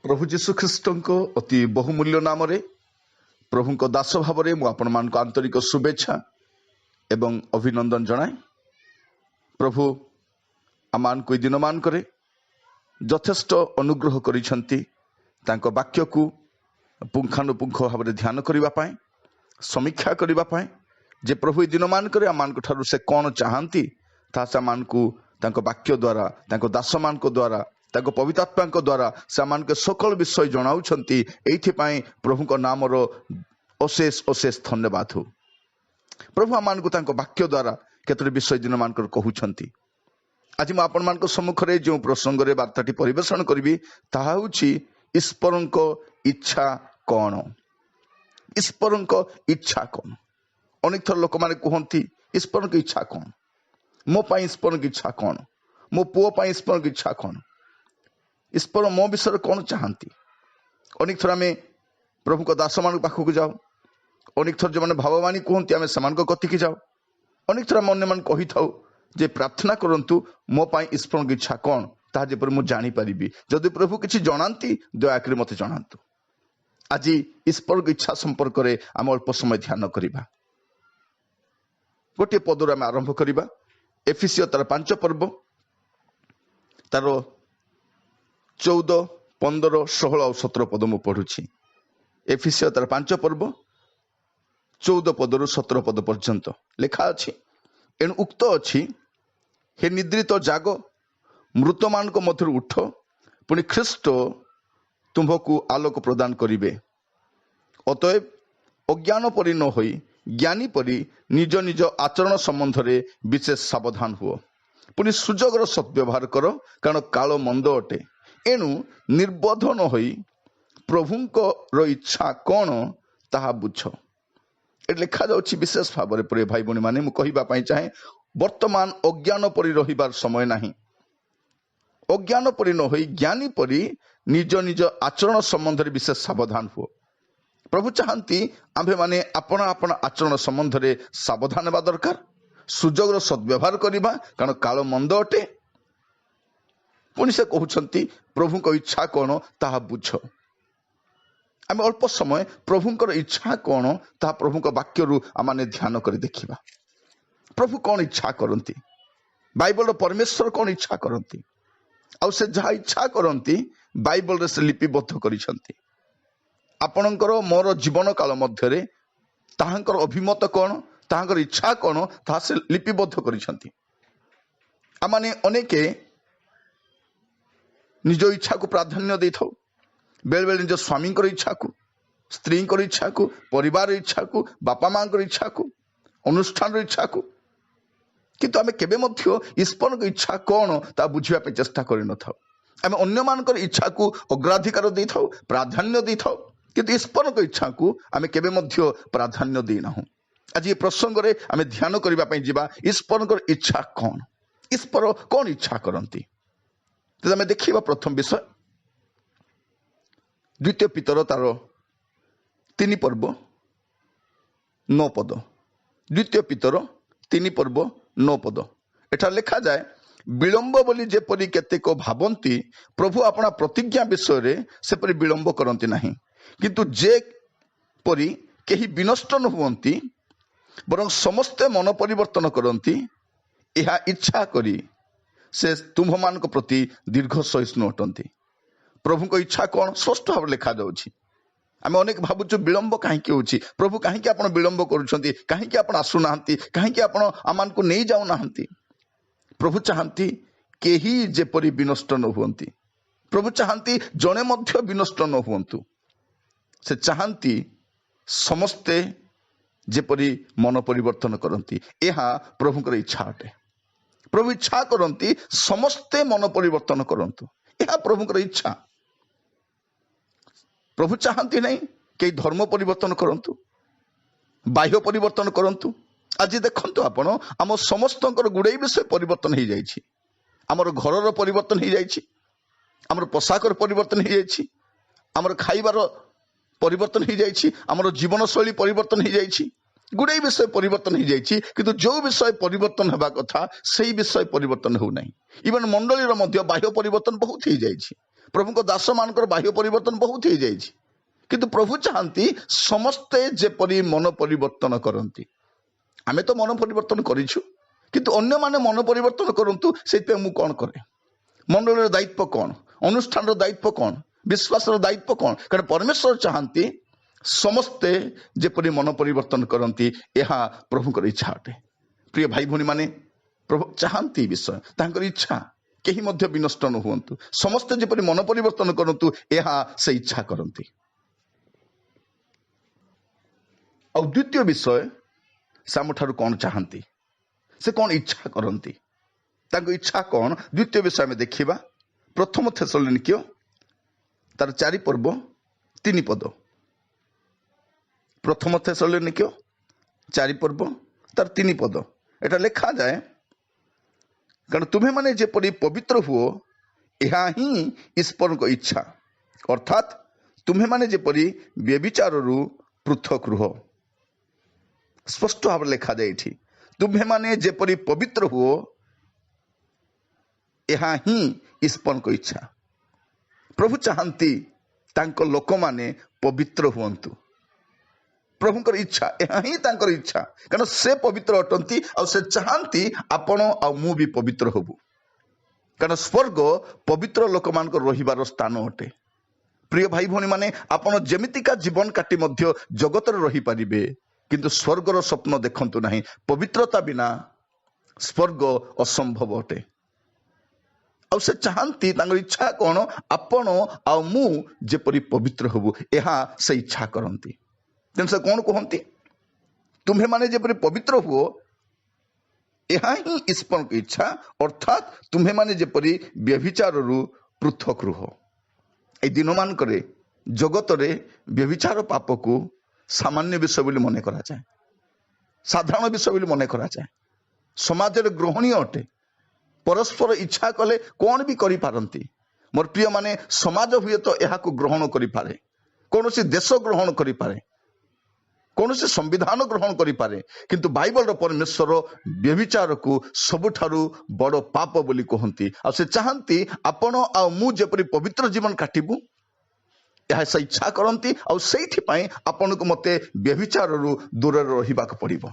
ପ୍ରଭୁ ଯୀଶୁଖ୍ରୀଷ୍ଟଙ୍କ ଅତି ବହୁମୂଲ୍ୟ ନାମରେ ପ୍ରଭୁଙ୍କ ଦାସ ଭାବରେ ମୁଁ ଆପଣମାନଙ୍କୁ ଆନ୍ତରିକ ଶୁଭେଚ୍ଛା ଏବଂ ଅଭିନନ୍ଦନ ଜଣାଏ। ପ୍ରଭୁ ଆମମାନଙ୍କୁ ଏହି ଦିନମାନଙ୍କରେ ଯଥେଷ୍ଟ ଅନୁଗ୍ରହ କରିଛନ୍ତି ତାଙ୍କ ବାକ୍ୟକୁ ପୁଙ୍ଖାନୁପୁଙ୍ଖ ଭାବରେ ଧ୍ୟାନ କରିବା ପାଇଁ, ସମୀକ୍ଷା କରିବା ପାଇଁ ଯେ ପ୍ରଭୁ ଏହି ଦିନମାନଙ୍କରେ ଆମମାନଙ୍କ ଠାରୁ ସେ କ'ଣ ଚାହାନ୍ତି, ତାହା ସେମାନଙ୍କୁ ତାଙ୍କ ବାକ୍ୟ ଦ୍ୱାରା, ତାଙ୍କ ଦାସମାନଙ୍କ ଦ୍ୱାରା, ତାଙ୍କ ପବିତ୍ରାତ୍ମାଙ୍କ ଦ୍ୱାରା ସେମାନଙ୍କୁ ସକଳ ବିଷୟ ଜଣାଉଛନ୍ତି। ଏଇଥିପାଇଁ ପ୍ରଭୁଙ୍କ ନାମର ଅଶେଷ ଅଶେଷ ଧନ୍ୟବାଦ ହଉ। ପ୍ରଭୁ ଆମମାନଙ୍କୁ ତାଙ୍କ ବାକ୍ୟ ଦ୍ୱାରା କେତୋଟି ବିଷୟ ଦିନମାନଙ୍କରେ କହୁଛନ୍ତି। ଆଜି ମୁଁ ଆପଣମାନଙ୍କ ସମ୍ମୁଖରେ ଯେଉଁ ପ୍ରସଙ୍ଗରେ ବାର୍ତ୍ତାଟି ପରିବେଷଣ କରିବି, ତାହା ହେଉଛି ଈଶ୍ୱରଙ୍କ ଇଚ୍ଛା କ'ଣ? ଈଶ୍ୱରଙ୍କ ଇଚ୍ଛା କ'ଣ? ଅନେକ ଥର ଲୋକମାନେ କୁହନ୍ତି, ଈଶ୍ୱରଙ୍କ ଇଚ୍ଛା କ'ଣ ମୋ ପାଇଁ? ଈଶ୍ୱରଙ୍କ ଇଚ୍ଛା କ'ଣ ମୋ ପୁଅ ପାଇଁ? ଈଶ୍ୱରଙ୍କ ଇଚ୍ଛା କ'ଣ? ଈଶ୍ୱର ମୋ ବିଷୟରେ କ'ଣ ଚାହାନ୍ତି? ଅନେକ ଥର ଆମେ ପ୍ରଭୁଙ୍କ ଦାସମାନଙ୍କ ପାଖକୁ ଯାଉ। ଅନେକ ଥର ଯେଉଁମାନେ ଭାବବାଣୀ କୁହନ୍ତି, ଆମେ ସେମାନଙ୍କ କତିକି ଯାଉ। ଅନେକ ଥର ଆମେ ଅନ୍ୟମାନଙ୍କୁ କହିଥାଉ ଯେ ପ୍ରାର୍ଥନା କରନ୍ତୁ, ମୋ ପାଇଁ ଈଶ୍ୱରଙ୍କ ଇଚ୍ଛା କ'ଣ ତାହା ଯେପରି ମୁଁ ଜାଣିପାରିବି। ଯଦି ପ୍ରଭୁ କିଛି ଜଣାନ୍ତି, ଦୟାକରି ମୋତେ ଜଣାନ୍ତୁ। ଆଜି ଈଶ୍ୱରଙ୍କ ଇଚ୍ଛା ସମ୍ପର୍କରେ ଆମେ ଅଳ୍ପ ସମୟ ଧ୍ୟାନ କରିବା। ଗୋଟିଏ ପଦରୁ ଆମେ ଆରମ୍ଭ କରିବା। ଏଫିସୀୟ ତାର 5 ପର୍ବ, ତାର 14, 15, 16 ଆଉ 17 ପଦ ମୁଁ ପଢୁଛି। ଏଫିସୀୟ ତାର 5 ପର୍ବ, 14 ପଦରୁ 17 ପଦ ପର୍ଯ୍ୟନ୍ତ ଲେଖା ଅଛି, ଏଣୁ ଉକ୍ତ ଅଛି, ହେ ନିଦ୍ରିତ ଜାଗ, ମୃତମାନଙ୍କ ମଧ୍ୟରୁ ଉଠ, ପୁଣି ଖ୍ରୀଷ୍ଟ ତୁମ୍ଭକୁ ଆଲୋକ ପ୍ରଦାନ କରିବେ। ଅତଏବ ଅଜ୍ଞାନ ପରି ନ ହୋଇ ଜ୍ଞାନୀ ପରି ନିଜ ନିଜ ଆଚରଣ ସମ୍ବନ୍ଧରେ ବିଶେଷ ସାବଧାନ ହୁଅ। ପୁଣି ସୁଯୋଗର ସଦ୍ବ୍ୟବହାର କର, କାରଣ କାଳ ମନ୍ଦ ଅଟେ। ଏଣୁ ନିର୍ବୋଧ ନ ହୋଇ ପ୍ରଭୁଙ୍କର ଇଚ୍ଛା କ'ଣ ତାହା ବୁଝ। ଏଠି ଲେଖାଯାଉଛି ବିଶେଷ ଭାବରେ, ପ୍ରିୟ ଭାଇ ଭଉଣୀମାନେ, ମୁଁ କହିବା ପାଇଁ ଚାହେଁ, ବର୍ତ୍ତମାନ ଅଜ୍ଞାନ ପରି ରହିବାର ସମୟ ନାହିଁ। ଅଜ୍ଞାନ ପରି ନ ହୋଇ ଜ୍ଞାନୀ ପରି ନିଜ ନିଜ ଆଚରଣ ସମ୍ବନ୍ଧରେ ବିଶେଷ ସାବଧାନ ହୁଅ। ପ୍ରଭୁ ଚାହାନ୍ତି ଆମ୍ଭେମାନେ ଆପଣା ଆପଣା ଆଚରଣ ସମ୍ବନ୍ଧରେ ସାବଧାନ ହେବା ଦରକାର, ସୁଯୋଗର ସଦ୍ବ୍ୟବହାର କରିବା, କାରଣ କାଳ ମନ୍ଦ ଅଟେ। ପୁଣି ସେ କହୁଛନ୍ତି, ପ୍ରଭୁଙ୍କ ଇଚ୍ଛା କ'ଣ ତାହା ବୁଝ। ଆମେ ଅଳ୍ପ ସମୟ ପ୍ରଭୁଙ୍କର ଇଚ୍ଛା କ'ଣ ତାହା ପ୍ରଭୁଙ୍କ ବାକ୍ୟରୁ ଆମମାନେ ଧ୍ୟାନ କରି ଦେଖିବା। ପ୍ରଭୁ କ'ଣ ଇଚ୍ଛା କରନ୍ତି? ବାଇବଲର ପରମେଶ୍ୱର କ'ଣ ଇଚ୍ଛା କରନ୍ତି? ଆଉ ସେ ଯାହା ଇଚ୍ଛା କରନ୍ତି, ବାଇବଲରେ ସେ ଲିପିବଦ୍ଧ କରିଛନ୍ତି। ଆପଣଙ୍କର ମୋର ଜୀବନ କାଳ ମଧ୍ୟରେ ତାହାଙ୍କର ଅଭିମତ କ'ଣ, ତାହାଙ୍କର ଇଚ୍ଛା କ'ଣ, ତାହା ସେ ଲିପିବଦ୍ଧ କରିଛନ୍ତି। ଆମମାନେ ଅନେକେ ନିଜ ଇଚ୍ଛାକୁ ପ୍ରାଧାନ୍ୟ ଦେଇଥାଉ, ବେଳେବେଳେ ନିଜ ସ୍ୱାମୀଙ୍କର ଇଚ୍ଛାକୁ, ସ୍ତ୍ରୀଙ୍କର ଇଚ୍ଛାକୁ, ପରିବାର ଇଚ୍ଛାକୁ, ବାପା ମାଙ୍କର ଇଚ୍ଛାକୁ, ଅନୁଷ୍ଠାନର ଇଚ୍ଛାକୁ। କିନ୍ତୁ ଆମେ କେବେ ମଧ୍ୟ ଈଶ୍ୱରଙ୍କ ଇଚ୍ଛା କ'ଣ ତାହା ବୁଝିବା ପାଇଁ ଚେଷ୍ଟା କରିନଥାଉ। ଆମେ ଅନ୍ୟମାନଙ୍କର ଇଚ୍ଛାକୁ ଅଗ୍ରାଧିକାର ଦେଇଥାଉ, ପ୍ରାଧାନ୍ୟ ଦେଇଥାଉ, କିନ୍ତୁ ଈଶ୍ୱରଙ୍କ ଇଚ୍ଛାକୁ ଆମେ କେବେ ମଧ୍ୟ ପ୍ରାଧାନ୍ୟ ଦେଇନାହୁଁ। ଆଜି ଏ ପ୍ରସଙ୍ଗରେ ଆମେ ଧ୍ୟାନ କରିବା ପାଇଁ ଯିବା, ଈଶ୍ୱରଙ୍କର ଇଚ୍ଛା କ'ଣ, ଈଶ୍ୱର କ'ଣ ଇଚ୍ଛା କରନ୍ତି। ତେବେ ଆମେ ଦେଖିବା ପ୍ରଥମ ବିଷୟ, ଦ୍ୱିତୀୟ ପିତର ତାର 3 ପର୍ବ 9 ପଦ। ଦ୍ୱିତୀୟ ପିତର 3 ପର୍ବ 9 ପଦ, ଏଠାରେ ଲେଖାଯାଏ, ବିଳମ୍ବ ବୋଲି ଯେପରି କେତେକ ଭାବନ୍ତି, ପ୍ରଭୁ ଆପଣା ପ୍ରତିଜ୍ଞା ବିଷୟରେ ସେପରି ବିଳମ୍ବ କରନ୍ତି ନାହିଁ। କିନ୍ତୁ ଯେପରି କେହି ବିନଷ୍ଟ ନ ହୁଅନ୍ତି, ବରଂ ସମସ୍ତେ ମନ ପରିବର୍ତ୍ତନ କରନ୍ତି, ଏହା ଇଚ୍ଛା କରି ସେ ତୁମ୍ଭମାନଙ୍କ ପ୍ରତି ଦୀର୍ଘ ସହିଷ୍ଣୁ ଅଟନ୍ତି। ପ୍ରଭୁଙ୍କ ଇଚ୍ଛା କ'ଣ ସ୍ପଷ୍ଟ ଭାବରେ ଲେଖାଯାଉଛି। ଆମେ ଅନେକ ଭାବୁଛୁ, ବିଳମ୍ବ କାହିଁକି ହେଉଛି? ପ୍ରଭୁ, କାହିଁକି ଆପଣ ବିଳମ୍ବ କରୁଛନ୍ତି? କାହିଁକି ଆପଣ ଆସୁନାହାନ୍ତି? କାହିଁକି ଆପଣ ଆମମାନଙ୍କୁ ନେଇ ଯାଉନାହାନ୍ତି? ପ୍ରଭୁ ଚାହାନ୍ତି କେହି ଯେପରି ବିନଷ୍ଟ ନ ହୁଅନ୍ତି। ପ୍ରଭୁ ଚାହାନ୍ତି ଜଣେ ମଧ୍ୟ ବିନଷ୍ଟ ନ ହୁଅନ୍ତୁ। ସେ ଚାହାନ୍ତି ସମସ୍ତେ ଯେପରି ମନ ପରିବର୍ତ୍ତନ କରନ୍ତି। ଏହା ପ୍ରଭୁଙ୍କର ଇଚ୍ଛା ଅଟେ। ପ୍ରଭୁ ଇଚ୍ଛା କରନ୍ତି ସମସ୍ତେ ମନ ପରିବର୍ତ୍ତନ କରନ୍ତୁ। ଏହା ପ୍ରଭୁଙ୍କର ଇଚ୍ଛା। ପ୍ରଭୁ ଚାହାନ୍ତି ନାହିଁ କେହି ଧର୍ମ ପରିବର୍ତ୍ତନ କରନ୍ତୁ, ବାହ୍ୟ ପରିବର୍ତ୍ତନ କରନ୍ତୁ। ଆଜି ଦେଖନ୍ତୁ ଆପଣ, ଆମ ସମସ୍ତଙ୍କର ଗୁଡ଼ାଏ ବିଷୟ ପରିବର୍ତ୍ତନ ହେଇଯାଇଛି। ଆମର ଘରର ପରିବର୍ତ୍ତନ ହେଇଯାଇଛି, ଆମର ପୋଷାକର ପରିବର୍ତ୍ତନ ହେଇଯାଇଛି, ଆମର ଖାଇବାର ପରିବର୍ତ୍ତନ ହେଇଯାଇଛି, ଆମର ଜୀବନଶୈଳୀ ପରିବର୍ତ୍ତନ ହେଇଯାଇଛି, ଗୁଡ଼ାଏ ବିଷୟ ପରିବର୍ତ୍ତନ ହେଇଯାଇଛି। କିନ୍ତୁ ଯେଉଁ ବିଷୟ ପରିବର୍ତ୍ତନ ହେବା କଥା, ସେଇ ବିଷୟ ପରିବର୍ତ୍ତନ ହେଉନାହିଁ। ଇଭେନ୍ ମଣ୍ଡଳୀର ମଧ୍ୟ ବାହ୍ୟ ପରିବର୍ତ୍ତନ ବହୁତ ହେଇଯାଇଛି। ପ୍ରଭୁଙ୍କ ଦାସମାନଙ୍କର ବାହ୍ୟ ପରିବର୍ତ୍ତନ ବହୁତ ହେଇଯାଇଛି, କିନ୍ତୁ ପ୍ରଭୁ ଚାହାନ୍ତି ସମସ୍ତେ ଯେପରି ମନ ପରିବର୍ତ୍ତନ କରନ୍ତି। ଆମେ ତ ମନ ପରିବର୍ତ୍ତନ କରିଛୁ, କିନ୍ତୁ ଅନ୍ୟମାନେ ମନ ପରିବର୍ତ୍ତନ କରନ୍ତୁ, ସେଇଥିପାଇଁ ମୁଁ କ'ଣ କରେ? ମଣ୍ଡଳୀର ଦାୟିତ୍ୱ କ'ଣ? ଅନୁଷ୍ଠାନର ଦାୟିତ୍ୱ କ'ଣ? ବିଶ୍ୱାସର ଦାୟିତ୍ୱ କ'ଣ? କାରଣ ପରମେଶ୍ୱର ଚାହାନ୍ତି ସମସ୍ତେ ଯେପରି ମନ ପରିବର୍ତ୍ତନ କରନ୍ତି, ଏହା ପ୍ରଭୁଙ୍କର ଇଚ୍ଛା ଅଟେ। ପ୍ରିୟ ଭାଇ ଭଉଣୀମାନେ, ପ୍ରଭୁ ଚାହାନ୍ତି ବିଷୟ, ତାଙ୍କର ଇଚ୍ଛା କେହି ମଧ୍ୟ ବିନଷ୍ଟ ନ ହୁଅନ୍ତୁ, ସମସ୍ତେ ଯେପରି ମନ ପରିବର୍ତ୍ତନ କରନ୍ତୁ, ଏହା ସେ ଇଚ୍ଛା କରନ୍ତି। ଆଉ ଦ୍ୱିତୀୟ ବିଷୟ, ସେ ଆମଠାରୁ କ'ଣ ଚାହାନ୍ତି, ସେ କ'ଣ ଇଚ୍ଛା କରନ୍ତି, ତାଙ୍କ ଇଚ୍ଛା କ'ଣ? ଦ୍ୱିତୀୟ ବିଷୟ ଆମେ ଦେଖିବା ପ୍ରଥମ ଥେସଲନିକୀୟ ତାର 4 ପର୍ବ 3 ପଦ। ପ୍ରଥମ ଥେସଲନିକୀୟ 4 ପର୍ବ ତାର 3 ପଦ ଏଟା ଲେଖାଯାଏ, କାରଣ ତୁମେମାନେ ଯେପରି ପବିତ୍ର ହୁଅ ଏହା ହିଁ ଈଶ୍ୱରଙ୍କ ଇଚ୍ଛା, ଅର୍ଥାତ୍ ତୁମେମାନେ ଯେପରି ବ୍ୟଭିଚାରରୁ ପୃଥକ ରୁହ। ସ୍ପଷ୍ଟ ଭାବରେ ଲେଖାଯାଏ ଏଠି, ତୁମେମାନେ ଯେପରି ପବିତ୍ର ହୁଅ ଏହା ହିଁ ଈଶ୍ୱରଙ୍କ ଇଚ୍ଛା। ପ୍ରଭୁ ଚାହାନ୍ତି ତାଙ୍କ ଲୋକମାନେ ପବିତ୍ର ହୁଅନ୍ତୁ। ପ୍ରଭୁଙ୍କର ଇଚ୍ଛା, ଏହା ହିଁ ତାଙ୍କର ଇଚ୍ଛା, କାରଣ ସେ ପବିତ୍ର ଅଟନ୍ତି ଆଉ ସେ ଚାହାନ୍ତି ଆପଣ ଆଉ ମୁଁ ବି ପବିତ୍ର ହବୁ। କାରଣ ସ୍ୱର୍ଗ ପବିତ୍ର ଲୋକମାନଙ୍କର ରହିବାର ସ୍ଥାନ ଅଟେ। ପ୍ରିୟ ଭାଇ ଭଉଣୀମାନେ, ଆପଣ ଯେମିତିକା ଜୀବନ କାଟି ମଧ୍ୟ ଜଗତରେ ରହିପାରିବେ, କିନ୍ତୁ ସ୍ୱର୍ଗର ସ୍ୱପ୍ନ ଦେଖନ୍ତୁ ନାହିଁ। ପବିତ୍ରତା ବିନା ସ୍ୱର୍ଗ ଅସମ୍ଭବ ଅଟେ। ଆଉ ସେ ଚାହାନ୍ତି, ତାଙ୍କର ଇଚ୍ଛା କ'ଣ? ଆପଣ ଆଉ ମୁଁ ଯେପରି ପବିତ୍ର ହବୁ, ଏହା ସେ ଇଚ୍ଛା କରନ୍ତି। ତେଣୁ ସେ କ'ଣ କୁହନ୍ତି? ତୁମ୍ଭେମାନେ ଯେପରି ପବିତ୍ର ହୁଅ ଏହା ହିଁ ଈଶ୍ୱରଙ୍କ ଇଚ୍ଛା, ଅର୍ଥାତ୍ ତୁମ୍ଭେମାନେ ଯେପରି ବ୍ୟଭିଚାରରୁ ପୃଥକ ରୁହ। ଏଇ ଦିନମାନଙ୍କରେ ଜଗତରେ ବ୍ୟଭିଚାର ପାପକୁ ସାମାନ୍ୟ ବିଷୟ ବୋଲି ମନେ କରାଯାଏ, ସାଧାରଣ ବିଷୟ ବୋଲି ମନେ କରାଯାଏ, ସମାଜରେ ଗ୍ରହଣୀୟ ଅଟେ। ପରସ୍ପର ଇଚ୍ଛା କଲେ କ'ଣ ବି କରିପାରନ୍ତି। ମୋର ପ୍ରିୟମାନେ, ସମାଜ ହୁଏତ ଏହାକୁ ଗ୍ରହଣ କରିପାରେ, କୌଣସି ଦେଶ ଗ୍ରହଣ କରିପାରେ, କୌଣସି ସମ୍ବିଧାନ ଗ୍ରହଣ କରିପାରେ, କିନ୍ତୁ ବାଇବଲର ପରମେଶ୍ୱର ବ୍ୟଭିଚାରକୁ ସବୁଠାରୁ ବଡ଼ ପାପ ବୋଲି କୁହନ୍ତି। ଆଉ ସେ ଚାହାନ୍ତି ଆପଣ ଆଉ ମୁଁ ଯେପରି ପବିତ୍ର ଜୀବନ କାଟିବୁ, ଏହା ସେ ଇଚ୍ଛା କରନ୍ତି। ଆଉ ସେଇଥିପାଇଁ ଆପଣଙ୍କୁ ମୋତେ ବ୍ୟଭିଚାରରୁ ଦୂରରେ ରହିବାକୁ ପଡ଼ିବ।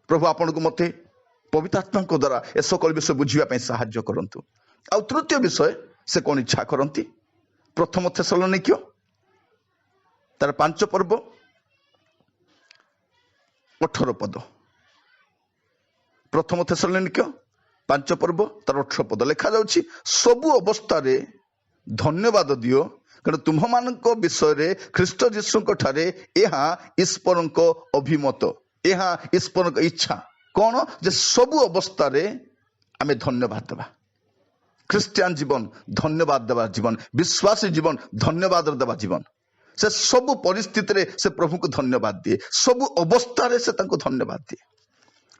ପ୍ରଭୁ ଆପଣଙ୍କୁ ମୋତେ ପବିତ୍ର ଆତ୍ମାଙ୍କ ଦ୍ୱାରା ଏ ସକଳ ବିଷୟ ବୁଝିବା ପାଇଁ ସାହାଯ୍ୟ କରନ୍ତୁ। ଆଉ ତୃତୀୟ ବିଷୟ, ସେ କ'ଣ ଇଚ୍ଛା କରନ୍ତି? ପ୍ରଥମ ଥେସଲନିକୀୟ ତାର 5 ପର୍ବ 18 ପଦ। ପ୍ରଥମ ଥେସଲନିକୀୟ 5 ପର୍ବ ତାର 18 ପଦ ଲେଖାଯାଉଛି, ସବୁ ଅବସ୍ଥାରେ ଧନ୍ୟବାଦ ଦିଅ, କାରଣ ତୁମ୍ଭମାନଙ୍କ ବିଷୟରେ ଖ୍ରୀଷ୍ଟ ଯୀଶୁଙ୍କ ଠାରେ ଏହା ଈଶ୍ୱରଙ୍କ ଅଭିମତ, ଏହା ଈଶ୍ୱରଙ୍କ ଇଚ୍ଛା। କ'ଣ? ଯେ ସବୁ ଅବସ୍ଥାରେ ଆମେ ଧନ୍ୟବାଦ ଦେବା। ଖ୍ରୀଷ୍ଟିଆନ ଜୀବନ ଧନ୍ୟବାଦ ଦେବା ଜୀବନ, ବିଶ୍ୱାସୀ ଜୀବନ ଧନ୍ୟବାଦ ଦେବା ଜୀବନ। ସେ ସବୁ ପରିସ୍ଥିତିରେ ସେ ପ୍ରଭୁଙ୍କୁ ଧନ୍ୟବାଦ ଦିଏ, ସବୁ ଅବସ୍ଥାରେ ସେ ତାଙ୍କୁ ଧନ୍ୟବାଦ ଦିଏ।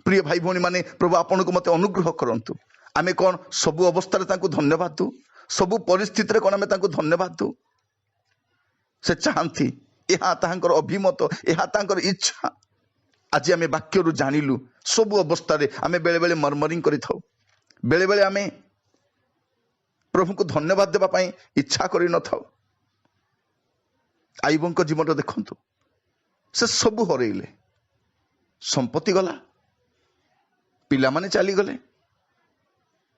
ପ୍ରିୟ ଭାଇ ଭଉଣୀମାନେ, ପ୍ରଭୁ ଆପଣଙ୍କୁ ମୋତେ ଅନୁଗ୍ରହ କରନ୍ତୁ। ଆମେ କ'ଣ ସବୁ ଅବସ୍ଥାରେ ତାଙ୍କୁ ଧନ୍ୟବାଦ ଦଉ? ସବୁ ପରିସ୍ଥିତିରେ କ'ଣ ଆମେ ତାଙ୍କୁ ଧନ୍ୟବାଦ ଦଉ? ସେ ଚାହାନ୍ତି, ଏହା ତାହାଙ୍କର ଅଭିମତ, ଏହା ତାଙ୍କର ଇଚ୍ଛା। ଆଜି ଆମେ ବାକ୍ୟରୁ ଜାଣିଲୁ, ସବୁ ଅବସ୍ଥାରେ ଆମେ ବେଳେବେଳେ ମର୍ମରିଂ କରିଥାଉ, ବେଳେବେଳେ ଆମେ ପ୍ରଭୁଙ୍କୁ ଧନ୍ୟବାଦ ଦେବା ପାଇଁ ଇଚ୍ଛା କରିନଥାଉ। ଆୟୁବଙ୍କ ଜୀବନରେ ଦେଖନ୍ତୁ, ସେ ସବୁ ହରେଇଲେ, ସମ୍ପତ୍ତି ଗଲା, ପିଲାମାନେ ଚାଲିଗଲେ,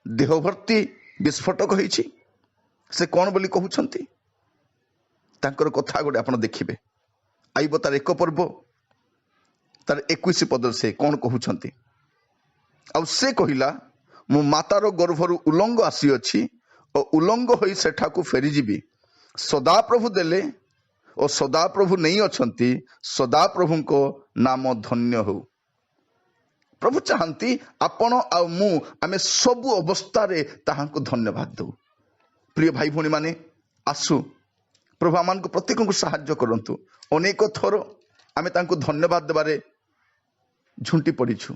ଦେହ ଭର୍ତ୍ତି ବିସ୍ଫୋଟକ ହେଇଛି। ସେ କ'ଣ ବୋଲି କହୁଛନ୍ତି? ତାଙ୍କର କଥା ଗୋଟେ ଆପଣ ଦେଖିବେ। ଆୟୁବ ତାର 1 ପର୍ବ ତାର 21 ପଦରେ ସେ କ'ଣ କହୁଛନ୍ତି? ଆଉ ସେ କହିଲା, ମୁଁ ମାତାର ଗର୍ଭରୁ ଉଲଙ୍ଗ ଆସିଅଛି ଓ ଉଲଙ୍ଗ ହୋଇ ସେଠାକୁ ଫେରିଯିବି। ସଦାପ୍ରଭୁ ଦେଲେ ଓ ସଦାପ୍ରଭୁ ନେଇଅଛନ୍ତି, ସଦାପ୍ରଭୁଙ୍କ ନାମ ଧନ୍ୟ ହେଉ। ପ୍ରଭୁ ଚାହାନ୍ତି ଆପଣ ଆଉ ମୁଁ ଆମେ ସବୁ ଅବସ୍ଥାରେ ତାହାଙ୍କୁ ଧନ୍ୟବାଦ ଦେଉ। ପ୍ରିୟ ଭାଇ ଭଉଣୀମାନେ, ଆସୁ ପ୍ରଭୁ ଆମମାନଙ୍କୁ ପ୍ରତ୍ୟେକଙ୍କୁ ସାହାଯ୍ୟ କରନ୍ତୁ। ଅନେକ ଥର ଆମେ ତାଙ୍କୁ ଧନ୍ୟବାଦ ଦେବାରେ ଝୁଣ୍ଟି ପଡ଼ିଛୁ,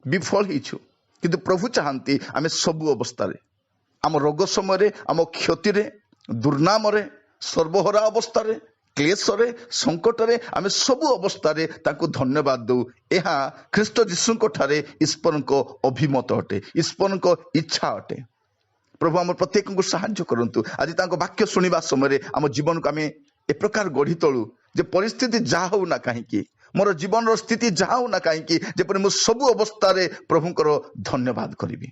ବିଫଳ ହେଇଛୁ, କିନ୍ତୁ ପ୍ରଭୁ ଚାହାନ୍ତି ଆମେ ସବୁ ଅବସ୍ଥାରେ, ଆମ ରୋଗ ସମୟରେ, ଆମ କ୍ଷତିରେ, ଦୁର୍ନାମରେ, ସର୍ବହରା ଅବସ୍ଥାରେ, କ୍ଲେଶରେ, ସଙ୍କଟରେ, ଆମେ ସବୁ ଅବସ୍ଥାରେ ତାଙ୍କୁ ଧନ୍ୟବାଦ ଦେଉ। ଏହା ଖ୍ରୀଷ୍ଟ ଯୀଶୁଙ୍କ ଠାରେ ଈଶ୍ୱରଙ୍କ ଅଭିମତ ଅଟେ, ଈଶ୍ୱରଙ୍କ ଇଚ୍ଛା ଅଟେ। ପ୍ରଭୁ ଆମ ପ୍ରତ୍ୟେକଙ୍କୁ ସାହାଯ୍ୟ କରନ୍ତୁ। ଆଜି ତାଙ୍କ ବାକ୍ୟ ଶୁଣିବା ସମୟରେ ଆମ ଜୀବନକୁ ଆମେ ଏ ପ୍ରକାର ଗଢ଼ି ତୋଳୁ ଯେ ପରିସ୍ଥିତି ଯାହା ହଉ ନା କାହିଁକି, ମୋର ଜୀବନର ସ୍ଥିତି ଯାହା ହଉ ନା କାହିଁକି, ଯେପରି ମୁଁ ସବୁ ଅବସ୍ଥାରେ ପ୍ରଭୁଙ୍କର ଧନ୍ୟବାଦ କରିବି।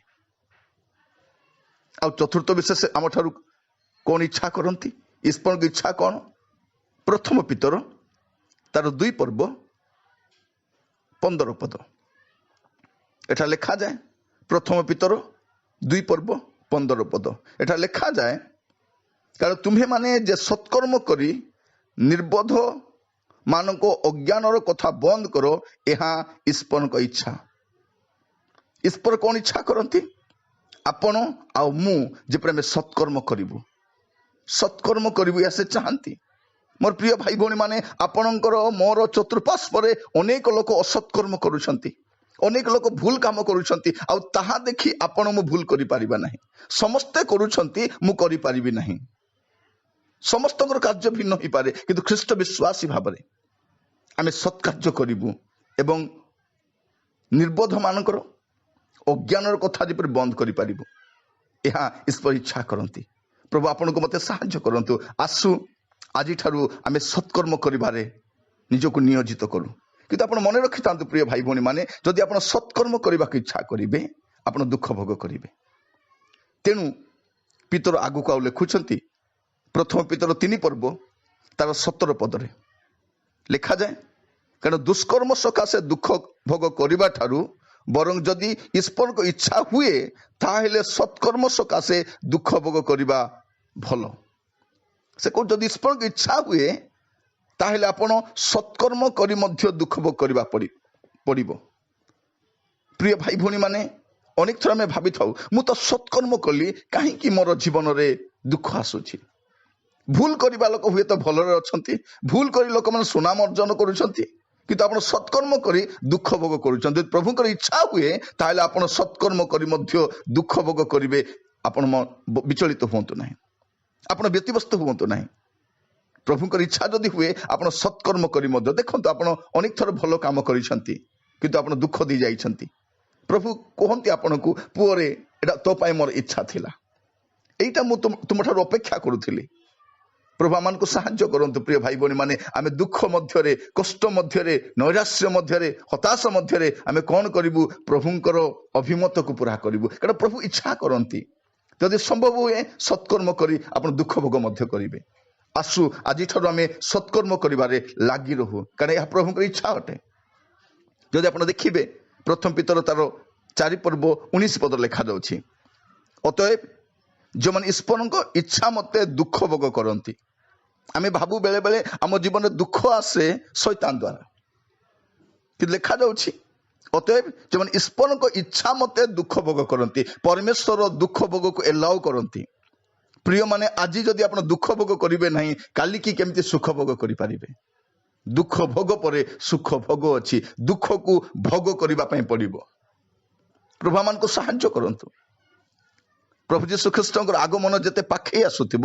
ଆଉ ଚତୁର୍ଥ ବିଶେଷ ଆମଠାରୁ କ'ଣ ଇଚ୍ଛା କରନ୍ତି? ଈଶ୍ୱରଙ୍କ ଇଚ୍ଛା କ'ଣ? ପ୍ରଥମ ପିତର ତାର 2 ପର୍ବ 15 ପଦ ଏଠା ଲେଖାଯାଏ। ପ୍ରଥମ ପିତର 2 ପର୍ବ 15 ପଦ ଏଠା ଲେଖାଯାଏ, କାରଣ ତୁମ୍ଭେମାନେ ଯେ ସତ୍କର୍ମ କରି ନିର୍ବୋଧ ମାନଙ୍କ ଅଜ୍ଞାନର କଥା ବନ୍ଦ କର, ଏହା ଈଶ୍ୱରଙ୍କ ଇଚ୍ଛା। ଈଶ୍ୱର କ'ଣ ଇଚ୍ଛା କରନ୍ତି? ଆପଣ ଆଉ ମୁଁ ଯେପରି ଆମେ ସତ୍କର୍ମ କରିବୁ, ସତ୍କର୍ମ କରିବୁ, ଏହା ସେ ଚାହାନ୍ତି। ମୋର ପ୍ରିୟ ଭାଇ ଭଉଣୀମାନେ, ଆପଣଙ୍କର ମୋର ଚତୁଃପାର୍ଶ୍ୱରେ ଅନେକ ଲୋକ ଅସତ୍କର୍ମ କରୁଛନ୍ତି, ଅନେକ ଲୋକ ଭୁଲ କାମ କରୁଛନ୍ତି। ଆଉ ତାହା ଦେଖି ଆପଣ ମୁଁ ଭୁଲ କରିପାରିବା ନାହିଁ। ସମସ୍ତେ କରୁଛନ୍ତି, ମୁଁ କରିପାରିବି ନାହିଁ। ସମସ୍ତଙ୍କର କାର୍ଯ୍ୟ ଭିନ୍ନ ହେଇପାରେ, କିନ୍ତୁ ଖ୍ରୀଷ୍ଟ ବିଶ୍ୱାସୀ ଭାବରେ ଆମେ ସତ୍କାର୍ଯ୍ୟ କରିବୁ ଏବଂ ନିର୍ବୋଧ ମାନଙ୍କର ଅଜ୍ଞାନର କଥା ଯେପରି ବନ୍ଦ କରିପାରିବୁ, ଏହା ଈଶ୍ୱର ଇଚ୍ଛା କରନ୍ତି। ପ୍ରଭୁ ଆପଣଙ୍କୁ ମୋତେ ସାହାଯ୍ୟ କରନ୍ତୁ। ଆସୁ ଆଜିଠାରୁ ଆମେ ସତ୍କର୍ମ କରିବାରେ ନିଜକୁ ନିୟୋଜିତ କରୁ। କିନ୍ତୁ ଆପଣ ମନେ ରଖିଥାନ୍ତୁ ପ୍ରିୟ ଭାଇ ଭଉଣୀମାନେ, ଯଦି ଆପଣ ସତ୍କର୍ମ କରିବାକୁ ଇଚ୍ଛା କରିବେ, ଆପଣ ଦୁଃଖ ଭୋଗ କରିବେ। ତେଣୁ ପିତର ଆଗକୁ ଆଉ ଲେଖୁଛନ୍ତି, ପ୍ରଥମ ପିତର 3 ପର୍ବ ତାର 17 ପଦରେ ଲେଖାଯାଏ, କାରଣ ଦୁଷ୍କର୍ମ ସକାଶେ ଦୁଃଖ ଭୋଗ କରିବା ଠାରୁ ବରଂ ଯଦି ଈଶ୍ୱରଙ୍କ ଇଚ୍ଛା ହୁଏ, ତାହେଲେ ସତ୍କର୍ମ ସକାଶେ ଦୁଃଖ ଭୋଗ କରିବା ଭଲ। ସେ କହୁଛି, ଯଦି ଈଶ୍ୱରଙ୍କ ଇଚ୍ଛା ହୁଏ, ତାହେଲେ ଆପଣ ସତ୍କର୍ମ କରି ମଧ୍ୟ ଦୁଃଖ ଭୋଗ କରିବା ପଡ଼ିବ। ପ୍ରିୟ ଭାଇ ଭଉଣୀମାନେ, ଅନେକ ଥର ଆମେ ଭାବିଥାଉ, ମୁଁ ତ ସତ୍କର୍ମ କଲି, କାହିଁକି ମୋର ଜୀବନରେ ଦୁଃଖ ଆସୁଛି? ଭୁଲ କରିବା ଲୋକ ହୁଏତ ଭଲରେ ଅଛନ୍ତି, ଭୁଲ କରି ଲୋକମାନେ ସୁନାମ ଅର୍ଜନ କରୁଛନ୍ତି, କିନ୍ତୁ ଆପଣ ସତ୍କର୍ମ କରି ଦୁଃଖ ଭୋଗ କରୁଛନ୍ତି। ଯଦି ପ୍ରଭୁଙ୍କର ଇଚ୍ଛା ହୁଏ, ତାହେଲେ ଆପଣ ସତ୍କର୍ମ କରି ମଧ୍ୟ ଦୁଃଖ ଭୋଗ କରିବେ। ଆପଣ ବିଚଳିତ ହୁଅନ୍ତୁ ନାହିଁ, ଆପଣ ବ୍ୟତିବ୍ୟସ୍ତ ହୁଅନ୍ତୁ ନାହିଁ। ପ୍ରଭୁଙ୍କର ଇଚ୍ଛା ଯଦି ହୁଏ, ଆପଣ ସତ୍କର୍ମ କରି ମଧ୍ୟ ଦେଖନ୍ତୁ, ଆପଣ ଅନେକ ଥର ଭଲ କାମ କରିଛନ୍ତି, କିନ୍ତୁ ଆପଣ ଦୁଃଖ ଦେଇ ଯାଇଛନ୍ତି। ପ୍ରଭୁ କୁହନ୍ତି ଆପଣଙ୍କୁ, ପୁଅରେ, ଏଇଟା ତୋ ପାଇଁ ମୋର ଇଚ୍ଛା ଥିଲା, ଏଇଟା ମୁଁ ତୁମଠାରୁ ଅପେକ୍ଷା କରୁଥିଲି। ପ୍ରଭୁ ଆମମାନଙ୍କୁ ସାହାଯ୍ୟ କରନ୍ତୁ। ପ୍ରିୟ ଭାଇ ଭଉଣୀମାନେ, ଆମେ ଦୁଃଖ ମଧ୍ୟରେ, କଷ୍ଟ ମଧ୍ୟରେ, ନୈରାଶ୍ୟ ମଧ୍ୟରେ, ହତାଶ ମଧ୍ୟରେ ଆମେ କ'ଣ କରିବୁ? ପ୍ରଭୁଙ୍କର ଅଭିମତକୁ ପୁରା କରିବୁ, କାରଣ ପ୍ରଭୁ ଇଚ୍ଛା କରନ୍ତି। ଯଦି ସମ୍ଭବ ହୁଏ, ସତ୍କର୍ମ କରି ଆପଣ ଦୁଃଖ ଭୋଗ ମଧ୍ୟ କରିବେ। ଆସୁ ଆଜିଠାରୁ ଆମେ ସତ୍କର୍ମ କରିବାରେ ଲାଗି ରହୁ, କାରଣ ଏହା ପ୍ରଭୁଙ୍କର ଇଚ୍ଛା ଅଟେ। ଯଦି ଆପଣ ଦେଖିବେ, ପ୍ରଥମ ପିତର ତାର 4 ପର୍ବ 19 ପଦ ଲେଖାଯାଉଛି, ଅତଏବ ଯେଉଁମାନେ ଈଶ୍ୱରଙ୍କ ଇଚ୍ଛା ମତେ ଦୁଃଖ ଭୋଗ କରନ୍ତି। ଆମେ ଭାବୁ ବେଳେ ବେଳେ ଆମ ଜୀବନରେ ଦୁଃଖ ଆସେ ଶୈତାନ ଦ୍ୱାରା, କିନ୍ତୁ ଲେଖାଯାଉଛି, ଅତଏବ ଯେଉଁମାନେ ଈଶ୍ୱରଙ୍କ ଇଚ୍ଛା ମତେ ଦୁଃଖ ଭୋଗ କରନ୍ତି, ପରମେଶ୍ୱର ଦୁଃଖ ଭୋଗକୁ ଏଲାଉ କରନ୍ତି। ପ୍ରିୟମାନେ, ଆଜି ଯଦି ଆପଣ ଦୁଃଖ ଭୋଗ କରିବେ ନାହିଁ, କାଲିକି କେମିତି ସୁଖ ଭୋଗ କରିପାରିବେ? ଦୁଃଖ ଭୋଗ ପରେ ସୁଖ ଭୋଗ ଅଛି। ଦୁଃଖକୁ ଭୋଗ କରିବା ପାଇଁ ପଡ଼ିବ। ପ୍ରଭୁ ଆମମାନଙ୍କୁ ସାହାଯ୍ୟ କରନ୍ତୁ। ପ୍ରଭୁ ଯୀଶୁ ଖ୍ରୀଷ୍ଟଙ୍କର ଆଗମନ ଯେତେ ପାଖେଇ ଆସୁଥିବ,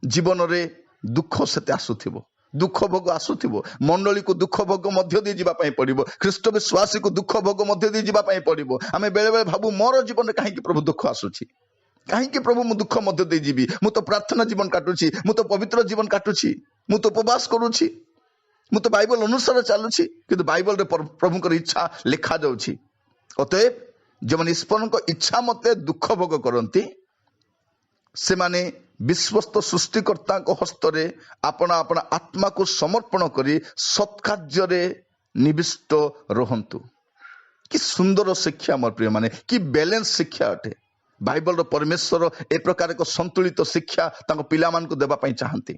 ଜୀବନରେ ଦୁଃଖ ସେତେ ଆସୁଥିବ, ଦୁଃଖ ଭୋଗ ଆସୁଥିବ। ମଣ୍ଡଳୀକୁ ଦୁଃଖ ଭୋଗ ମଧ୍ୟ ଦେଇ ଯିବା ପାଇଁ ପଡ଼ିବ। ଖ୍ରୀଷ୍ଟ ବିଶ୍ୱାସୀକୁ ଦୁଃଖ ଭୋଗ ମଧ୍ୟ ଦେଇ ଯିବା ପାଇଁ ପଡ଼ିବ। ଆମେ ବେଳେବେଳେ ଭାବୁ, ମୋର ଜୀବନରେ କାହିଁକି ପ୍ରଭୁ ଦୁଃଖ ଆସୁଛି? କାହିଁକି ପ୍ରଭୁ ମୁଁ ଦୁଃଖ ମଧ୍ୟ ଦେଇଯିବି? ମୁଁ ତ ପ୍ରାର୍ଥନା ଜୀବନ କାଟୁଛି, ମୁଁ ତ ପବିତ୍ର ଜୀବନ କାଟୁଛି, ମୁଁ ତ ଉପବାସ କରୁଛି, ମୁଁ ତ ବାଇବଲ ଅନୁସାରେ ଚାଲୁଛି। କିନ୍ତୁ ବାଇବଲରେ ପ୍ରଭୁଙ୍କର ଇଚ୍ଛା ଲେଖାଯାଉଛି, ଅତଏବ ଯେଉଁମାନେ ଈଶ୍ୱରଙ୍କ ଇଚ୍ଛା ମତେ ଦୁଃଖ ଭୋଗ କରନ୍ତି, ସେମାନେ ବିଶ୍ୱସ୍ତ ସୃଷ୍ଟିକର୍ତ୍ତାଙ୍କ ହସ୍ତରେ ଆପଣା ଆପଣା ଆତ୍ମାକୁ ସମର୍ପଣ କରି ସତ୍କାର୍ଯ୍ୟରେ ନିବିଷ୍ଟ ରୁହନ୍ତୁ। କି ସୁନ୍ଦର ଶିକ୍ଷା ମୋର ପ୍ରିୟମାନେ, କି ବ୍ୟାଲେନ୍ସ ଶିକ୍ଷା ଅଟେ। ବାଇବଲର ପରମେଶ୍ୱର ଏ ପ୍ରକାର ଏକ ସନ୍ତୁଳିତ ଶିକ୍ଷା ତାଙ୍କ ପିଲାମାନଙ୍କୁ ଦେବା ପାଇଁ ଚାହାନ୍ତି।